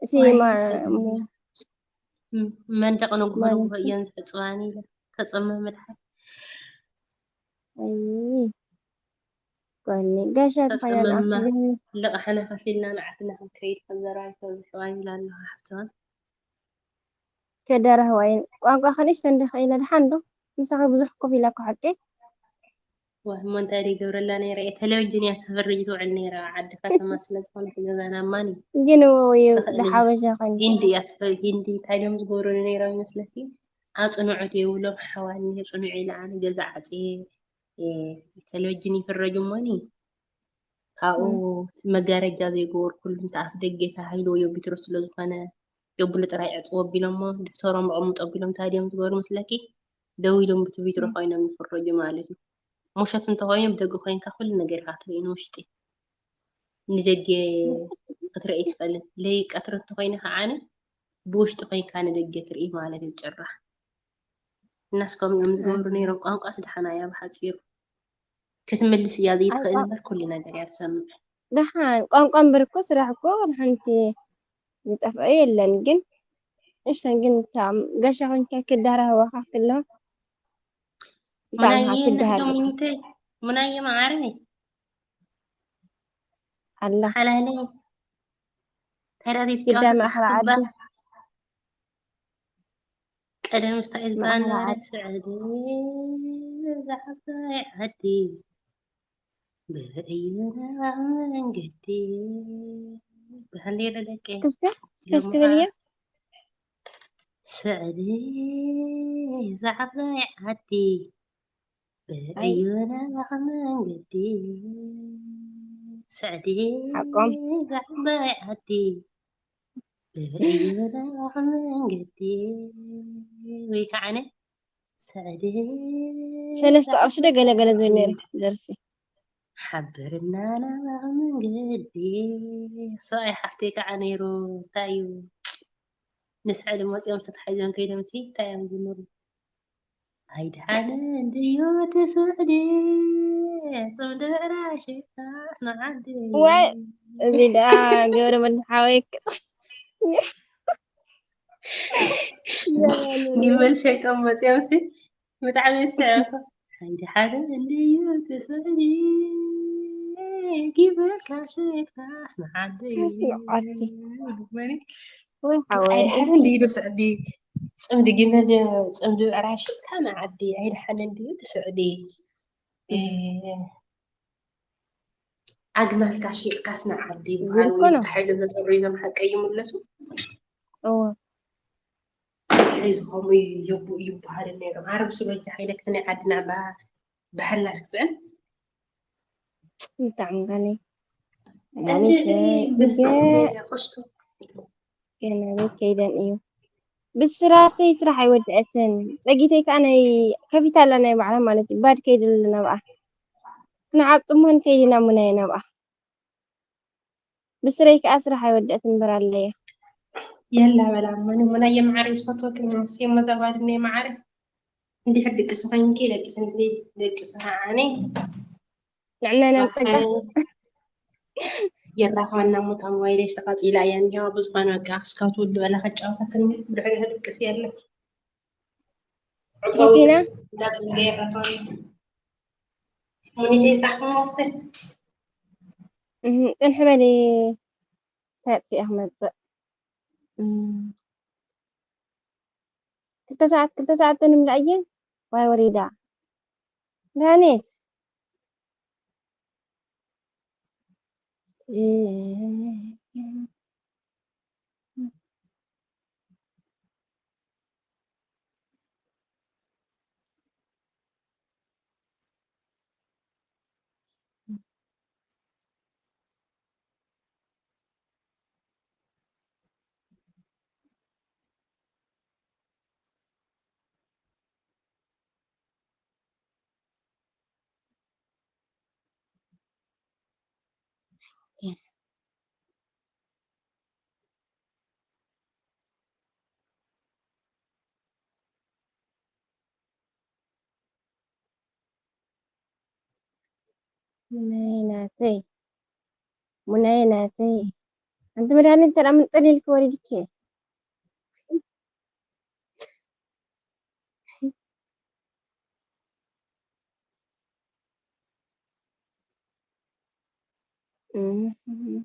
እቲ ወይ ማ- ሰተይ ሙ- መንደቕ ንግሆ ማለት ንግሆ እየን ዝሕፅባኒ ኢለ ከፀመ ምድሓር ኣይ፣ ጓኒ ጋሻ ትኾይና ተፀመማ ግን ልቓሕና ከፊልና ንዓድና ክንከይድ ከም ዘራይ ተብዝሕዋ ይብላ ኣለዋ ሓፍትዋን ከዳራህዋይን ቋንቋ ከንእሽተን ዶ ክኢለ ድሓን ዶ ምሳኺ ብዙሕ ኮፍ ኢላ እኮ ሓቂ ዋህ እሞ እንታይ ደይ ገብረላ ነይረ እየ ቴሌቪዥን እያ ትፍርጅ ትውዕል ነይረ ዓዲ ከተማ ስለ ዝኾነት ገዛና ማን እዩ ግን ወይ ትኽእል እያ ድሓበሻ ኸን ሂንዲ እያ ትፈ ሂንዲ እንታይ ድዮም ዝገብሩኒ ነይሮም ይመስለኪ ኣፅንዑ ድየብሎም ሓዋኒ ፅንዑ ኢለ ኣነ ገዛ ዓፅየ ቴሌቪዥን ይፍረጅ እሞኒ ካብኡ እቲ መጋረጃ ዘይገበርኩሉ እንተ ኣፍ ደገ ተባሂልዎ የቢትሮ ስለ ዝኾነ የብሉ ጥራይ ዕፅው ኣቢሎሞ ደፍተሮም ኣቐምጡ ኣቢሎም እንታይ ድዮም ዝገበሩ መስለኪ ደው ኢሎም ብቲ ቪትሮ ኮይኖም ይፍረጁ ማለት እዩ። ምሸት እንተኾይኑ ብደገ ኮይንካ ኩሉ ነገር ኢኻ ትርኢ ንውሽጢ ንደገ ክትርኢ ኣይትኽእልን። ለይ ቀትሪ እንተኾይኑ ከዓኒ ብውሽጢ ኮይንካ ንደገ ትርኢ ማለት እዩ ጭራሕ። እናስ ከምኡ እዮም ዝገብሩ ነይሮም። ቋንቋስ ደሓና እያ ብሓፂሩ ክትምልስ እያ ዘይትኽእል እምበር ኩሉ ነገር እያ ትሰምዕ። ደሓን ቋንቋ እምበር እኮ ስራሕ እኮ ሓንቲ ዝጠፍአ የለን። ግን እሽተን ግን እታ ጋሻ ኮንካ ክዳራህዋኻ ክሎ ብጣዕሚ ሙናየ ትዳሃር ዶሚኒተይ ሙናየ መዓረይ ኣላ ሓላለይ ተራዲት ግዳ ጫወታ ማእኸል ፃሕኩባ ዓዲ ቀደም ስታይ ዝበሃል ማእኸል ነበረ ዓዲ ስዕዲ ዛዕባይ ዓዲ ብእየና መንገዲ ብሃሌ ደቂ ክስተ እስከ እስከ በልያ ስዕዲ ዛዕባይ ዓዲ ብእየና መንገዲ ስዕዲ ሓቆም ዛዕባይ ዓዲ ብበይና መንገዲ ወይ ከዓ ስዕዲ ሰለስተ ቅርሺ ዶ ገለ ገለ ዝብል ነይሩ ደርፊ ሓብርና ናባቕ መንገዲ ሰብኣይ ሓፍተይ ከዓ ነይሩ እንታይ እዩ ንስዕዲ መፂኦም ተታሒዞም ከይዶም ሲ እንታይ እዮም ዝብሉ ኣይድሓንን ድዩ እቲ ስዕዲ ጽምዲ ብዕራሽ ኣስናዓዲ ወይ እዚ ደኣ ገብረ መድሓወይ ጊመል ሸይጦም መፅኦም ሲ ብጣዕሚ ይስዕብ ሓንቲ ሓደ እንድዩ እቲ ስዕዲ ጊመልካ ሸይጥካ ኣስናዓዲ ኣስናዓዲ መኒ ወይ ሓወይ ኣይድሓንን ድዩ እቲ ስዕዲ ጽምዲ ጊመል ጽምዲ ብዕራይ ሸይጥካ ንዓዲ ኣይድሓንን ድዩ እቲ ስዕዲ ኣግማልካ ሸይጥካስ ንዓዲ ይበሃል እኮ ወይ ነው ተሓይሎም ተጠርዩ እዞም ሓቀይ ይምለሱ እወ ተታሒዙ ከምኡ ይቡ ይበሃሉ ነይሮም ኣረብ ስሎጅ ተሓይለክቲ ናይ ዓድና ባ ብሓላሽ ክትዕን ብጣዕሚ ጋኒ እንዴ መድሃኒት ብስ ብገ ቆሽቱ ገና ቤት ከይደን እዩ። ብስራተይ ስራሕ ኣይወድአትን። ጸጊተይ ከኣ ናይ ከፊታ ኣላ ናይ ባዕላ ማለት እዩ። ባድ ከይደ ኣለና ብኣ። ንዓብ ጽሞን ከይድና ሙናየ ናብኣ። ብስረይ ከኣ ስራሕ ኣይወድአትን እምበር ኣለየ። የላ በላ መኑ ሙናየ መዓረይ ዝፈትወክን መስ የመዛባድነ መዓረ እንዲሕር ድቅሲ ኮይንኪ ደቅሲ እንዲ ደቅሲ ከዓኒ ንዕና ናብ ጸጋ የራኸበና ሞታ ሞባይለይ ተቃጺላ እያ እንዲዋ ብዝኾነ በቃ እስካብ ትውድ በላ ከጫወተክን ብድሕሪ ድቅሲ የለ መኪና እንዳጽገ የራኸበና ሙኒቴ ጻሕሞሲ እህ፣ ጽንሕ በሊ ተጥፊኣ ክመጽእ። እም፣ ክልተ ሰዓት፣ ክልተ ሰዓት ተንምልኣየን ዋይ ወሪዳ። መድሃኒት። ሙናየ ናተይ፣ ሙናየ ናተይ። ኣንቲ መድሃኒት እንተ ደኣ ምንጥል ኢልኪ ወሪድኪ። እህ።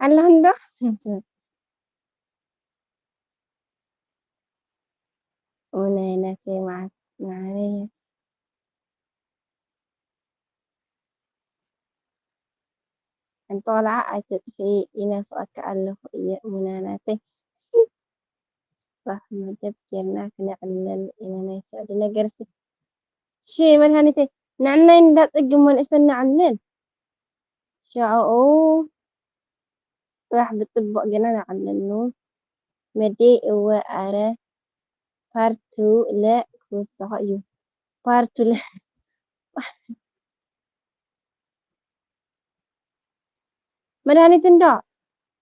ኣለኹ እንዶ ሙናየ ናተይ መዓት መዓረይ ሓንቲ ቆልዓ ኣይትጥፍኢ ይናፍቐኪ ኣለኹ እየ ሙና ናተይ። ባህ መደብ ጌርና ክነዕልል ኢና ናይ ስዕዲ ነገርሲ። እሺ መድሃኒተይ ንዕናይ እንዳጸግሞ ንእሽተን ነዕልል። ሽዑኡ ጽባሕ ብጽቡቕ ጌርና ነዕልሉ። መዴ እወ ኣረ ፓርቱ ለ ክውስኾ እዩ። ፓርቱ ለ መድሃኒት እንዶ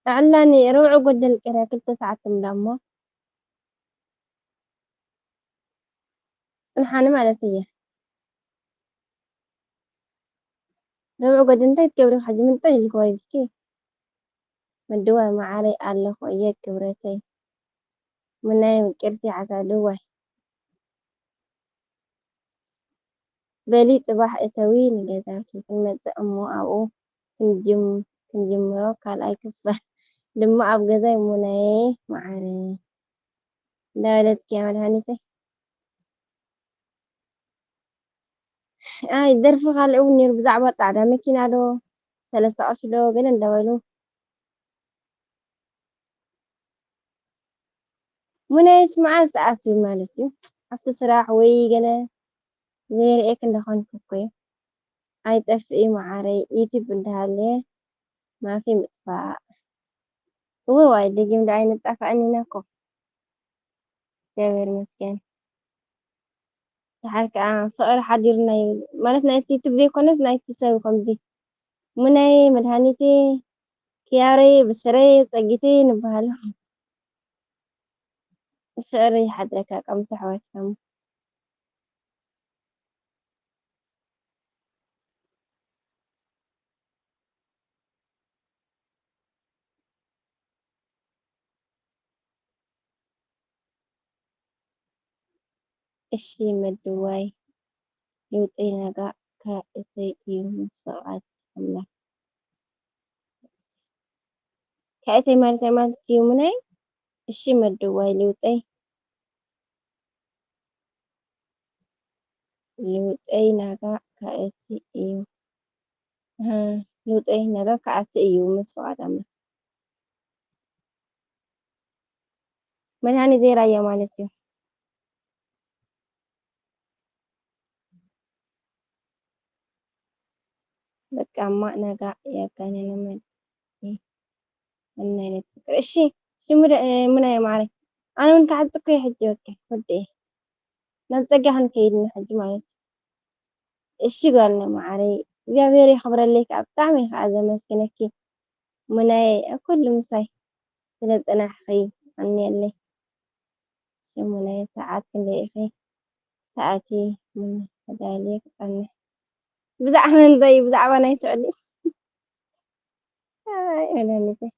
ኣዕላኒ ርብዑ ጎደል ቀርያ ክልተ ሰዓት ትምላ እሞ ጽንሓኒ ማለት እየ። ርብዑ ጎደል እንታይ ትገብሪ ሕጂ ምንጥል ኢልኪ ወሪድኪ? መድዋ መዓረይ ኣለኹ እየ ክብረተይ። ሙናየ ምቅርቲ ዓሳሉ ዋይ። በሊ ጽባሕ እተዊ ንገዛኪ ክንመጽእ እሞ ኣብኡ ክንጅም ክንጅምሮ ካልኣይ ክፋል ድማ ኣብ ገዛይ ሙናየ መዓረይ። እንዳበለትኪ እያ መድሃኒተይ። ኣይ፣ ደርፊ ካልእ እውን ነይሩ፣ ብዛዕባ ጻዕዳ መኪና ዶ፣ ሰለስተ ቅርሺ ዶ፣ ገለ እንዳበሉ። ሙናይስ መዓስ ትኣትዊ ማለት እዩ? ኣብቲ ስራሕ ወይ ገለ ዘይርእየኪ እንዳኾንኩ እኮ እዩ። ኣይጠፍእ እዩ መዓረይ፣ ዩቲዩብ እንዳሃለየ ማፊ ምጥፋእ። እወ ዋይ፣ ደጊም ደኣ ኣይንጣፋእን ኢና እኮ። እግዚኣብሔር ይመስገን። ደሓር ከኣ ፍቕሪ ሓዲሩና እዩ። ማለት ናይቲ ዩቱብ ዘይኮነስ ናይቲ ሰብ ከምዚ። ሙናየ፣ መድሃኒተይ፣ ኪያረይ፣ ብስረይ፣ ጸጊተይ ንበሃሎ። ፍቕሪ ይሓድረካ ቀምስ ኣሕዋት ሰሙ። እሺ መድዋይ ልውጠይ ናጋ ካእተይ እዩ ምስ ፍቓድ ኣምላኽ። ካእተይ ማለት እንታይ ማለት እዩ ሙናይ? እሺ መድዋይ ልውጠይ ልውጠይ ናጋ ካእቲ እዩ። እህ፣ ልውጠይ ናጋ ካእቲ እዩ ምስ ፍቓድ ኣምላኽ። መድሃኒት ዘይራያ ማለት እዩ። በቃ እማ ነጋ ያጋነነ መን ሰናይ ናይ ፍቅር። እሺ፣ እሺ፣ ሙደ-፣ እ፣ ሙናየ ማዓረይ። ኣነ እውን ክዓጽ እኮ እየ ሕጂ፣ በቃ፣ ወደየ። ናብ ጸጋ ክንከይድ ኢና ሕጂ ማለት እዩ። እሺ፣ ጓልና ማዓረይ፣ እግዚኣብሔር የኽብረለይ ከኣ፣ ብጣዕሚ እየ ከኣ ዘመስግነኪ። ሙናየ፣ ኣብ ኩሉ ምሳይ ስለ ዝጸናሕኺ፣ ኣንየለይ። እሺ፣ ሙናየ፣ ሰዓት ክንደይ ኢኺ ትኣትዪ? ሙና፣ ተዳልየ ክጸንሕ። ብዛዕባ እንታይ እዩ? ብዛዕባ ናይ ስዑዲ? ኣይ፣ መድሃኒተይ።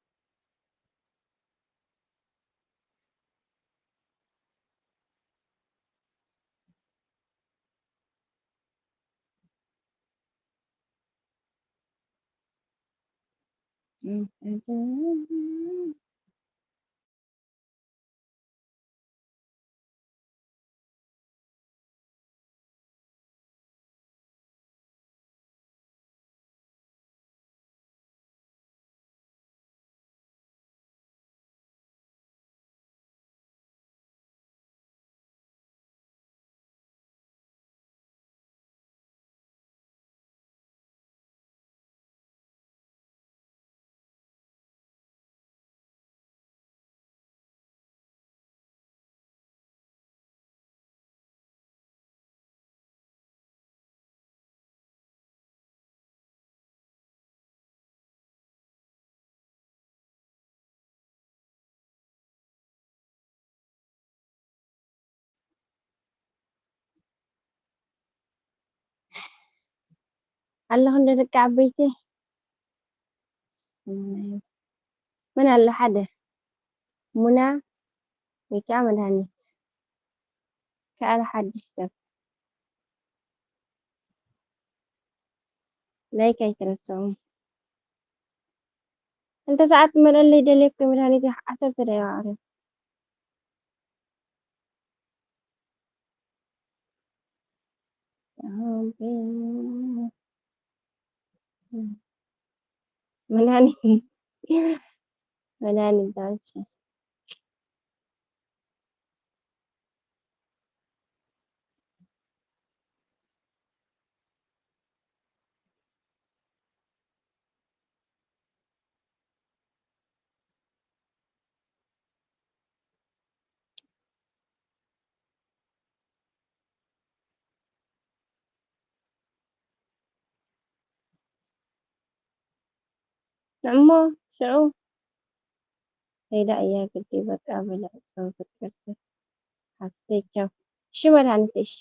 ኣለኹ እንዶ ደቂ ዓበይቲ። መን ኣሎ ሓደ? ሙና ወይ ከዓ መድሃኒት? ከኣለ ሓድሽ ሰብ። ላይክ ኣይትረስዑ። እንተ ሰዓት ትመልአለይ ደልየኪ መድሃኒት ዓሰርተ ደቂቃ ኣቕርብ። መድሃኒት፣ መድሃኒት ዳንስ። ንዕሞ ሽዑ ከይዳ እያ ግዲ። በቃ በለ፣ ጸው ፍቅርቲ ሓፍተይ ቻው። እሺ መድሃኒት፣ እሺ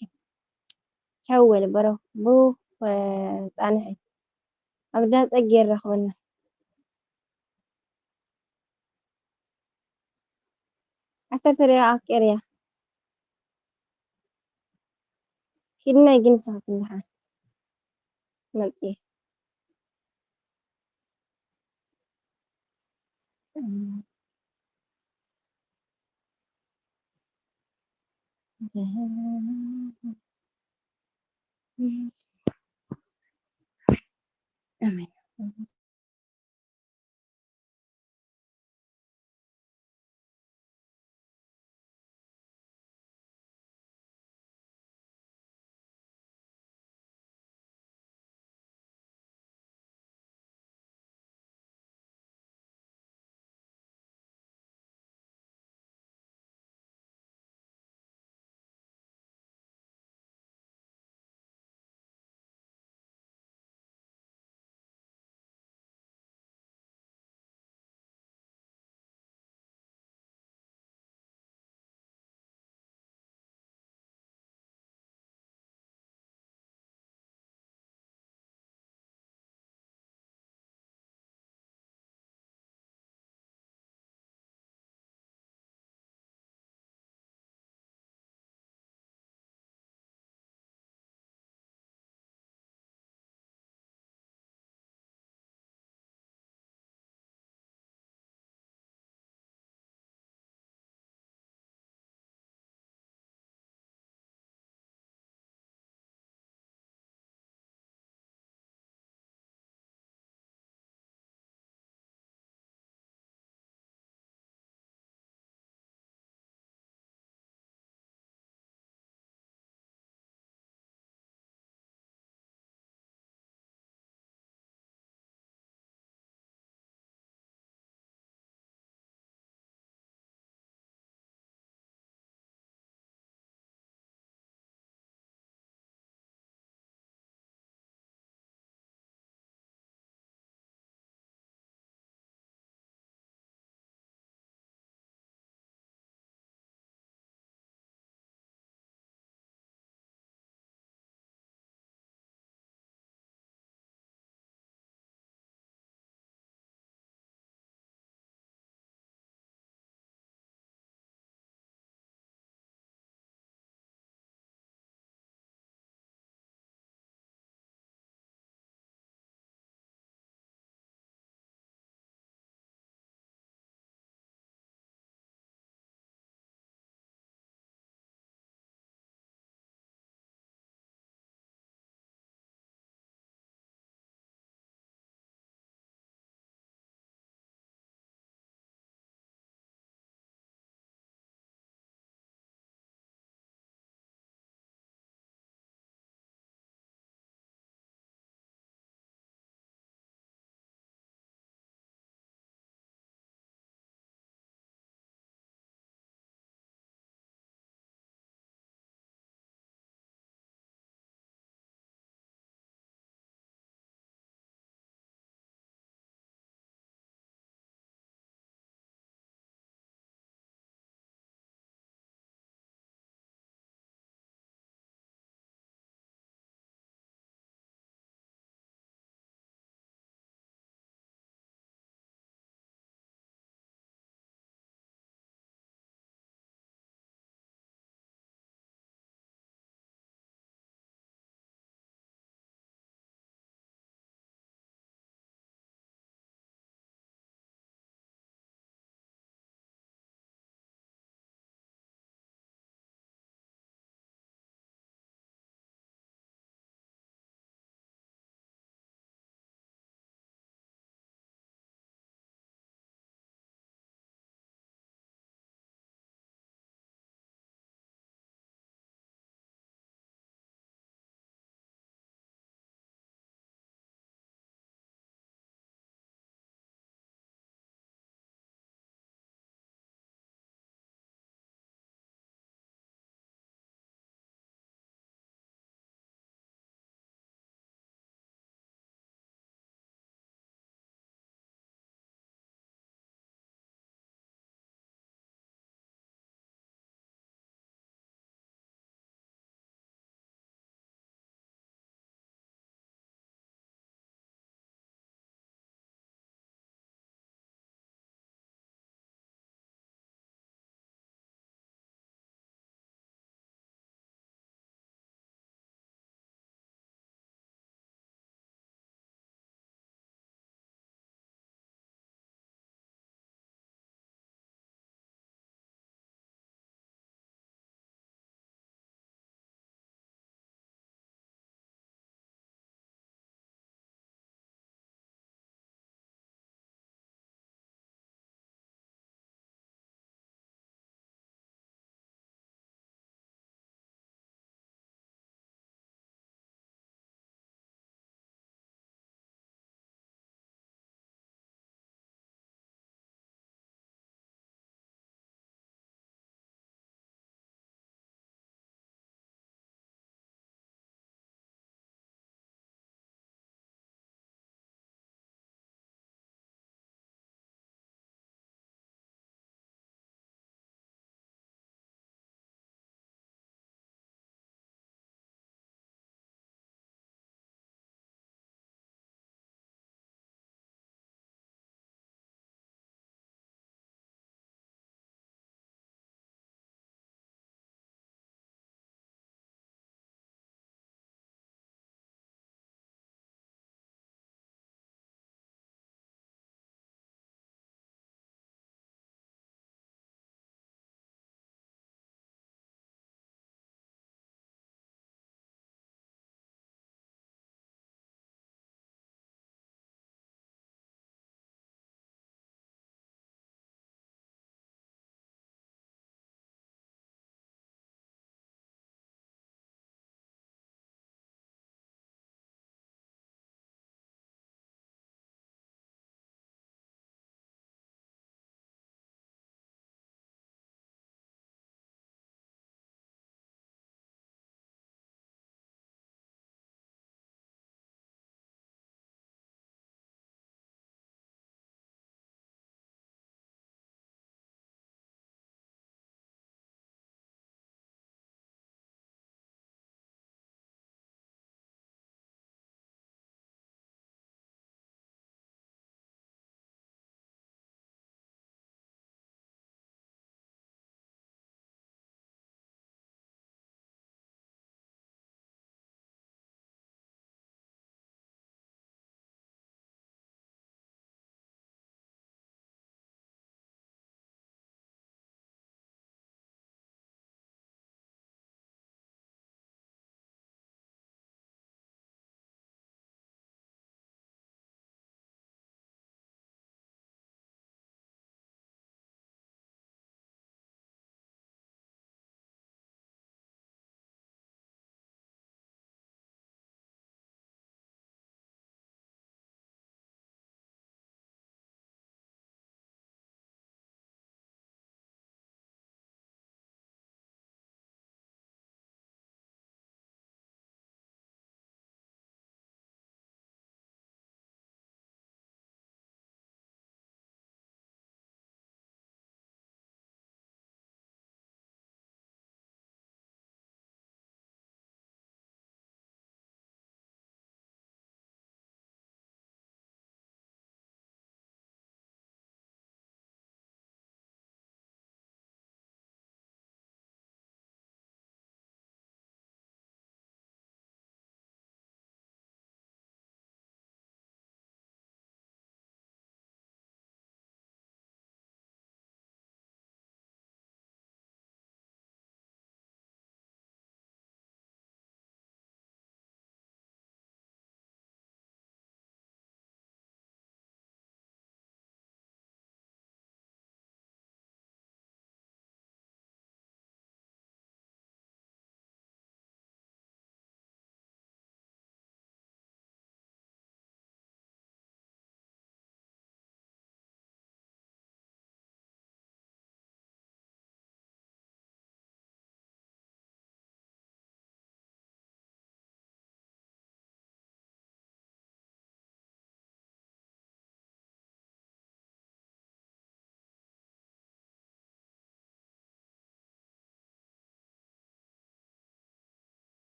ቻው በለ። በሮ ብሩክ ጻንሒት ኣብ ዳጸ ገይር ረኽበና። ዓሰርተ ደቂቃ ቀርያ። ኪድና ግን ንስኻ ክንድሓን መጽየ። ኣሜን።